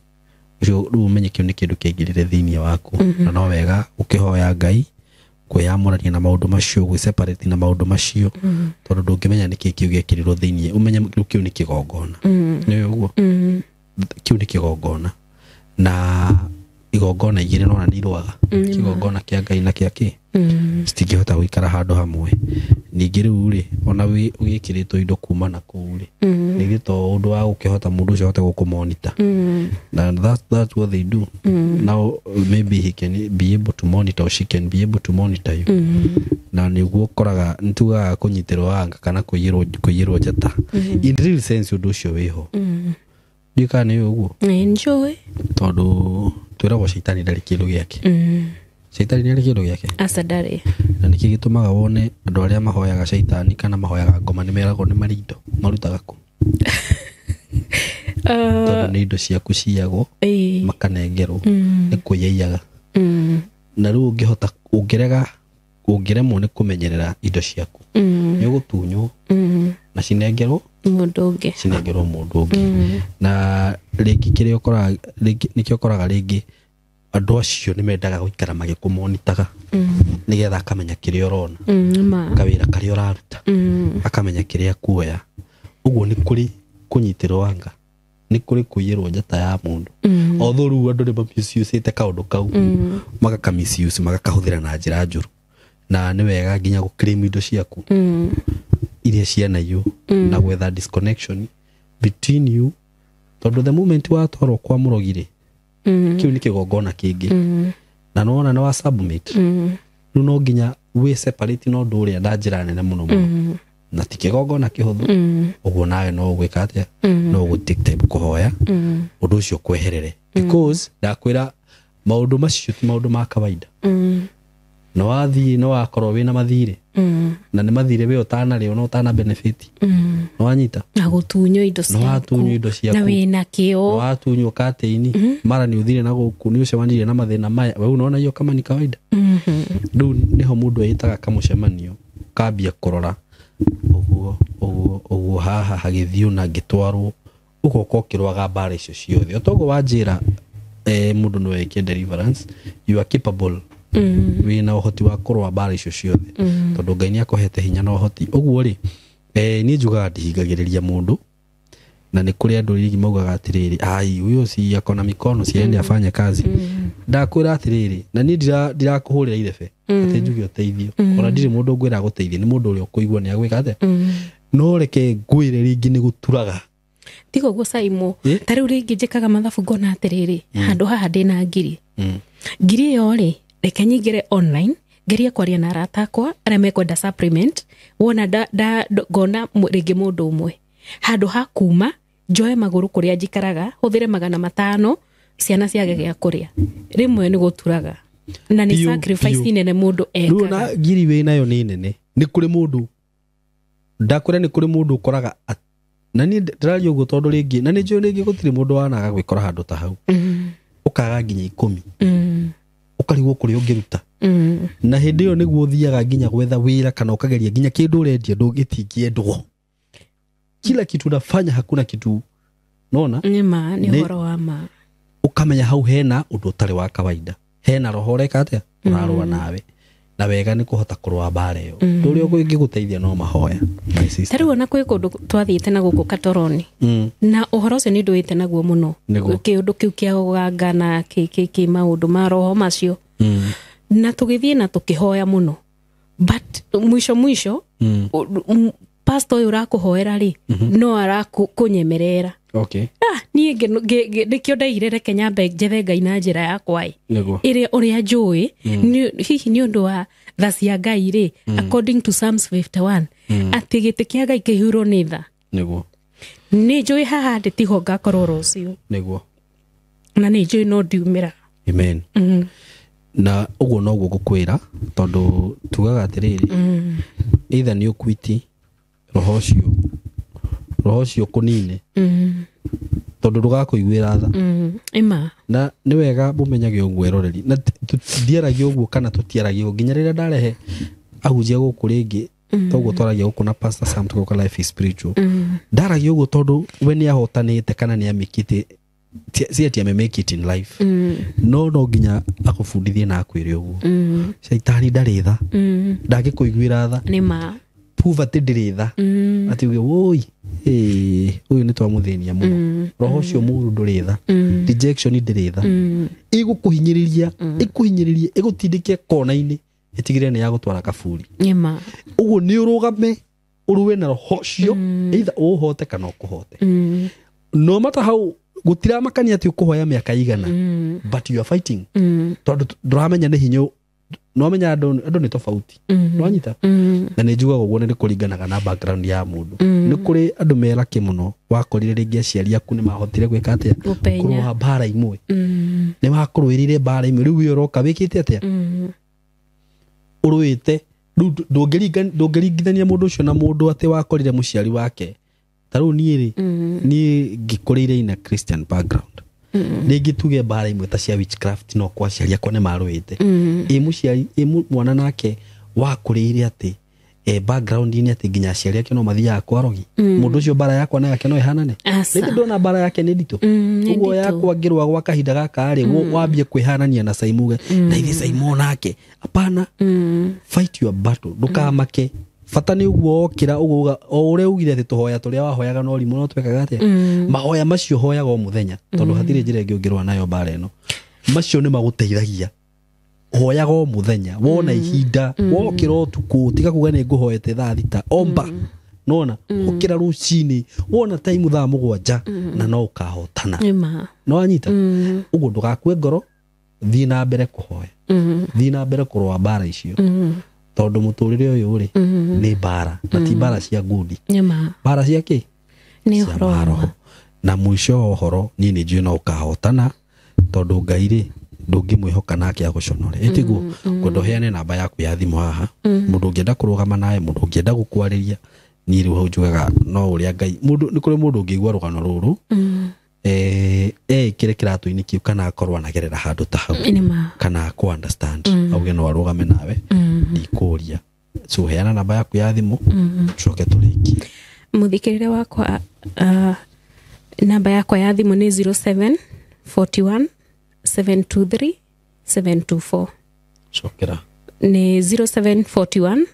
ũcio rĩu ũmenye kĩu nĩ kĩndũ kĩaingĩrire thĩinĩ waku. Na no wega ũkĩhoya Ngai kwĩyamũrania na maũndũ macio, gwĩ-separate na maũndũ macio, tondũ ndũngĩmenya nĩkĩ kĩu gĩekĩrirwo thĩinĩ. Ũmenye rĩu kĩu nĩ kĩgongona. Nĩ ũguo, kĩu nĩ kĩgongona, na igongona igĩrĩ nona nĩ irũaga, kĩgongona kĩa Ngai na kĩa kĩ citingĩhota gũikara handũ hamwe. Ningĩ rĩu rĩ, ona ũgĩkĩrĩtwo indo kuma na kũu rĩ, nĩ to ũndũ wa gũkĩhota mũndũ ũcio ahote gũkũmonita. Na that's what they do. Now maybe he can be able to monitor, or she can be able to monitor you. Na nĩguo ũkoraga nĩtugaga kũnyitĩrwo anga kana kũiyĩrwo njata. In real sense ũndũ ũcio wĩho. Ndiũĩ kana nĩ ũguo. Nĩ njũĩ. Tondũ twĩragwo caitani ndarĩ kĩndũ gĩake. Caitani nĩ arĩ kĩndũ gĩake? Aca, ndarĩ. Na nĩkĩ gĩtũmaga wone andũ arĩa mahoyaga caitani kana mahoyaga ngoma nĩ meragwo nĩ marĩ indo marutaga kũ? Tondũ nĩ indo ciaku ciyagwo, makanengerwo, nĩ kwĩyaiyaga. Na rĩu ũngĩhota, ũngĩrega, ũngĩremwo nĩ kũmenyerera indo ciaku, nĩ ũgũtunywo na cinengerwo mũndũ ũngĩ. Cinengerwo mũndũ ũngĩ. Na rĩngĩ kĩrĩa ũkoraga rĩngĩ, nĩkĩo ũkoraga rĩngĩ andũ acio nĩ mendaga gũikara magĩkũmonitaga, nĩgetha akamenya kĩrĩa ũrona, Ma. kawĩra karĩa ũraruta, akamenya kĩrĩa kuoya. Ũguo nĩ kũrĩ kũnyitĩrwo anga, nĩ kũrĩ kũiyĩrwo njata ya mũndũ. Although rĩu andũ nĩ mamisuicĩte kaũndũ kau, magaka-misuse, magakahũthĩra na njĩra njũru. Na nĩ wega nginya gũ-claim indo ciaku iria cianaiywo na gwetha disconnection between you, tondũ the moment watwarwo kwa mũrogi rĩ, kĩu nĩ kĩgongona kĩngĩ. Na nĩwona nĩ wa submit. Rĩu no nginya wĩ separate na ũndũ ũrĩa na njĩra nene mũno mũno, na ti kĩgongona kĩhũthũ. Ũguo nawe no ũgwĩka atĩa? No ũgũ take time kũhoya ũndũ ũcio kweherere, because ndakwĩra maũndũ macio ti maũndũ ma kawaida. Na wathiĩ no wakorwo wĩna mathirĩ, na nĩ mathirĩ we ũtanarĩ ona ũtana benefit. Nĩ wanyita? Na gũtunywo indo Na watunywo indo ciaku, na ciaku. wĩna kĩo. Watunywo katĩini, mara nĩ ũthire na gũkũ, nĩ ũcemanirie na mathĩna maya, we unaona hiyo kama ni kawaida? Rĩu nĩho mũndũ ĩtaga kamũcemanio, kambia kũrora ũguo ũguo ũguo, haha hagĩthiĩ na ngĩtwarwo, ũgoka ũkĩrwaga mbara icio ciothe. O toguo wanjĩra, mũndũ no eke deliverance, you are capable, wĩna ũhoti wa kũrũa mbara icio ciothe, tondũ Ngai nĩ akũhete hinya na ũhoti. Ũguo rĩ, niĩ njugaga ndihingagĩrĩria mũndũ. Na nĩ kũrĩ andũ rĩngĩ maugaga atĩrĩrĩ, ai, huyo si ako na mikono, si aende afanye kazi. Ndakwĩra atĩrĩrĩ, na niĩ ndirakũhũrĩra irebe atĩ njuge ũteithio, ona ndirĩ mũndũ ngwĩra gũteithia, nĩ mũndũ ũrĩa ũkũigua nĩ agwĩka atĩa. No reke ngwĩre rĩngĩ nĩ gũturaga. Tiga ũguo, Saimo. Ĩ? Ta rĩu rĩngĩ njĩkaga mathabu, ngona atĩrĩrĩ, handũ haha ndĩna ngiri, ngiri ĩyo rĩ, reke nyingĩre online ngerie kwaria na arata akwa arĩa mekwenda supplement. Wona ngona rĩngĩ mũndũ ũmwe, handũ ha kuma njoe magũrũ kũrĩa njikaraga, hũthĩre 500, ciana ciage gĩa kũrĩa. Rĩmwe nĩ gũturaga na nĩ Biũ, sacrifice biũ. nene mũndũ Rĩu ekaga. na ngiri wĩ nayo nĩ nene. Nĩ kũrĩ mũndũ, ndakwĩra nĩ kũrĩ mũndũ ũkoraga na niĩ ndĩraria ũguo tondũ rĩngĩ na nĩ njũĩ rĩngĩ gũtirĩ mũndũ wanaga gwĩkora handũ ta hau, ũkaga nginya 10, ũkarigwo kũrĩa ũngĩruta. Na hĩndĩ ĩyo nĩguo ũthiaga nginya gwetha wĩra kana ũkageria nginya kĩndũ ũrendia ndũgĩtingĩendwo, kila kitu unafanya hakuna kitu nona. Nĩ ma nĩ ũhoro wa ma. Ũkamenya hau hena ũndũ ũtarĩ wa kawaida, hena roho ũreka atĩa, ũrarũa nawe, na wega nĩ kũhota kũrũa mbara ĩyo. Ũndũ ũrĩa ũngĩgũteithia no mahoya, my sister. Ta rĩu ona kwĩ kũndũ twathiĩte na gũkũ Katoroni, na ũhoro ũcio nĩ ndũĩte naguo mũno. Nĩguo. Kĩũndũ kĩu kĩa ũganga na kĩ maũndũ ma roho macio. Na tũgĩthiĩ na tũkĩhoya mũno, but mwisho mwisho pastor ũyũ ũrakũhoera rĩ, no arakũnyemerera. Ah, niĩ nĩkĩo ndaigire reke nyambe njethe Ngai na njĩra yakwa ĩ, ĩrĩa ũrĩa njũĩ. Hihi nĩ ũndũ wa tha cia Ngai rĩ, according to Psalms 51, atĩ gĩtĩ kĩa Ngai kĩihũirwo nĩ tha. Nĩ njũĩ haha ndĩ tiho ngakorwo rũciũ. Na nĩ njũĩ no ndiumĩra. Amen. Na ũguo noguo ngũkwĩra tondũ tugaga atĩrĩrĩ, either nĩ ũkwiti roho ũcio kũnine, tondũ ndũgakũiguĩra tha. Ĩma. Na nĩ wega mũmenyage ũguo eroreri, na ndiaragia ũguo kana tũtiaragia ũguo nginya rĩrĩa ndarehe ahunjia gũkũ rĩngĩ, toguo twaragia gũkũ na Pastor Sam tũgoka Life is Spiritual. Ndaragia ũguo tondũ we nĩ ahotanĩte kana nĩ amĩkĩte, si ati ame make it in life. No nginya akũbundithie na akwĩre ũguo. Shaitani ndarĩ tha, ndangĩkũiguĩra tha. Nĩma. Poverty ndĩrĩ tha, atĩ uge woi ũyũ nĩ twamũthĩnia mũno. Roho ũcio mũũru ndũrĩ tha, rejection ndĩrĩ tha, ĩgũkũhinyĩrĩria, ĩkũhinyĩrĩrie, ĩgũtindĩke kona-inĩ, ĩtigĩrĩre nĩ yagũtwara kaburi. Nĩma. Ũguo nĩ ũrũgame ũrũe na roho ũcio, either ũũhote kana ũkũhote. No matter how gũtiramakania atĩ ũkũhoya mĩaka igana, but you are fighting, tondũ ndũramenya nĩ hinya, no amenya andũ nĩ tofauti. Nĩwanyita? Na nĩ njugaga ũguo nĩ kũringanaga na background ya mũndũ. Nĩ kũrĩ andũ merake mũno wakorire rĩngĩ aciari aku nĩ mahotire gwĩka atĩa, kũrũa mbara imwe, nĩ makũrũĩrĩire mbara imwe, rĩu we ũroka wĩkĩte atĩa, ũrũĩte. Rĩu ndũngĩringithania mũndũ ũcio na mũndũ atĩ wakorire mũciari wake. Ta rĩu niĩ rĩ, niĩ ngĩkũrĩire in a Christian background, rĩngĩ tuge mbara imwe ta cia witchcraft no kwa aciari akwa nĩ marũĩte. Ĩ mũciari, ĩ mwana nake wakũrĩire atĩ background-inĩ atĩ nginya aciari ake no mathiaga kwa rogi, mũndũ ũcio mbara yakwa na yake no ĩhanane. Rĩngĩ ndona mbara yake nĩ nditũ, ũguo yakwa ngĩrũa gwa kahinda gaka rĩ, wambie kwĩhanania na Saimu, na ithe Saimu nake hapana. Fight your battle, ndũkamake. Bata nĩ ũguo okĩra ũguo o ũrĩa ugire atĩ tũhoya tũrĩa wahoyaga no rimũ no twekaga atĩa, mahoya macio hoyaga o mũthenya, tondũ hatirĩ njĩra ĩngĩ ũngĩrũa nayo mbara ĩno. Macio nĩ magũteithagia, hoyaga o mũthenya, wona ihinda, wokĩra ũtukũ, tiga kuga nĩ ngũhoete thaa 6, omba nona ũkĩra rũcinĩ, wona time thaa 7, na no ũkahotana. No wanyita? Ũguo ndũgakue ngoro, thiĩ na mbere kũhoya, thiĩ na mbere kũrũa mbara icio, tondũ mũtũrĩre ũyũ rĩ nĩ mbara, na ti mbara cia ngundi, mbara cia kĩ, nĩ ũhoro wa roho. Na mũico wa ũhoro niĩ nĩ njũĩ no ũkahotana, tondũ Ngai rĩ ndũngĩmwĩhoka nake agũconore. Ĩtiguo ngwenda ũheane namba yaku ya thimũ haha, mũndũ ũngĩenda kũrũgama nawe, mũndũ ũngĩenda gũkwarĩria. Niĩ rĩu hau njugaga no ũrĩa Ngai, mũndũ nĩ kũrĩ mũndũ ũngĩigua rũgano rũrũ eĩkĩre kĩratũ-inĩ kĩu, kana akorwo anagerera handũ ta hau, kana akũ understand, auge no arũgame nawe, ndikũria. So heana namba yaku ya thimũ, tucoke tũrĩkie. Mũthikĩrĩria wakwa, namba yakwa ya thimũ nĩ 07 41 723 724. Cokera. Nĩ 0741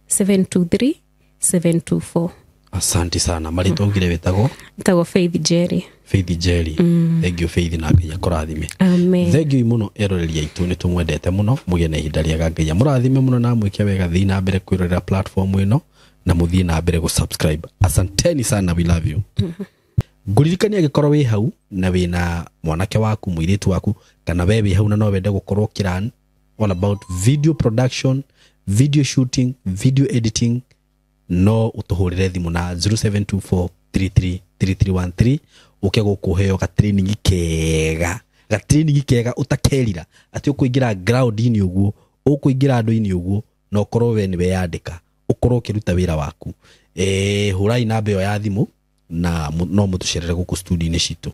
723 724. Asante sana. Marĩtwa ugire wĩtagwo? Wĩtagwo Faith Jerry. Faith Jerry. Thank you Faith, na Ngai akũrathime. Amen. Thank you mũno eroreri aitũ, nĩ tũmwendete mũno, mũgĩe na ihinda rĩega, Ngai amũrathime mũno na amwĩke wega. Thiĩ na mbere kwĩrorera platform ĩno na mũthiĩ na mbere gũ-subscribe. Asanteni sana, we love you. Ngũririkania angĩkorwo wĩ hau na wĩna mwanake waku, mũirĩtu waku, kana we wĩ hau na no wende gũkorwo ũkĩran all about video production, video shooting, video editing, no ũtũhũrĩre thimũ na 0724 333313, ũke gũkũ ũheo ga training kega, ga training kega ũtakerira atĩ ũkũingĩra ground-inĩ ũguo, ũkũingĩra andũ-inĩ ũguo, na ũkorwo we nĩwe yandĩka, ũkorwo ũkĩruta wĩra waku. Hũrai namba ĩyo ya thimũ na no mũtũcerere gũkũ studio-inĩ citũ.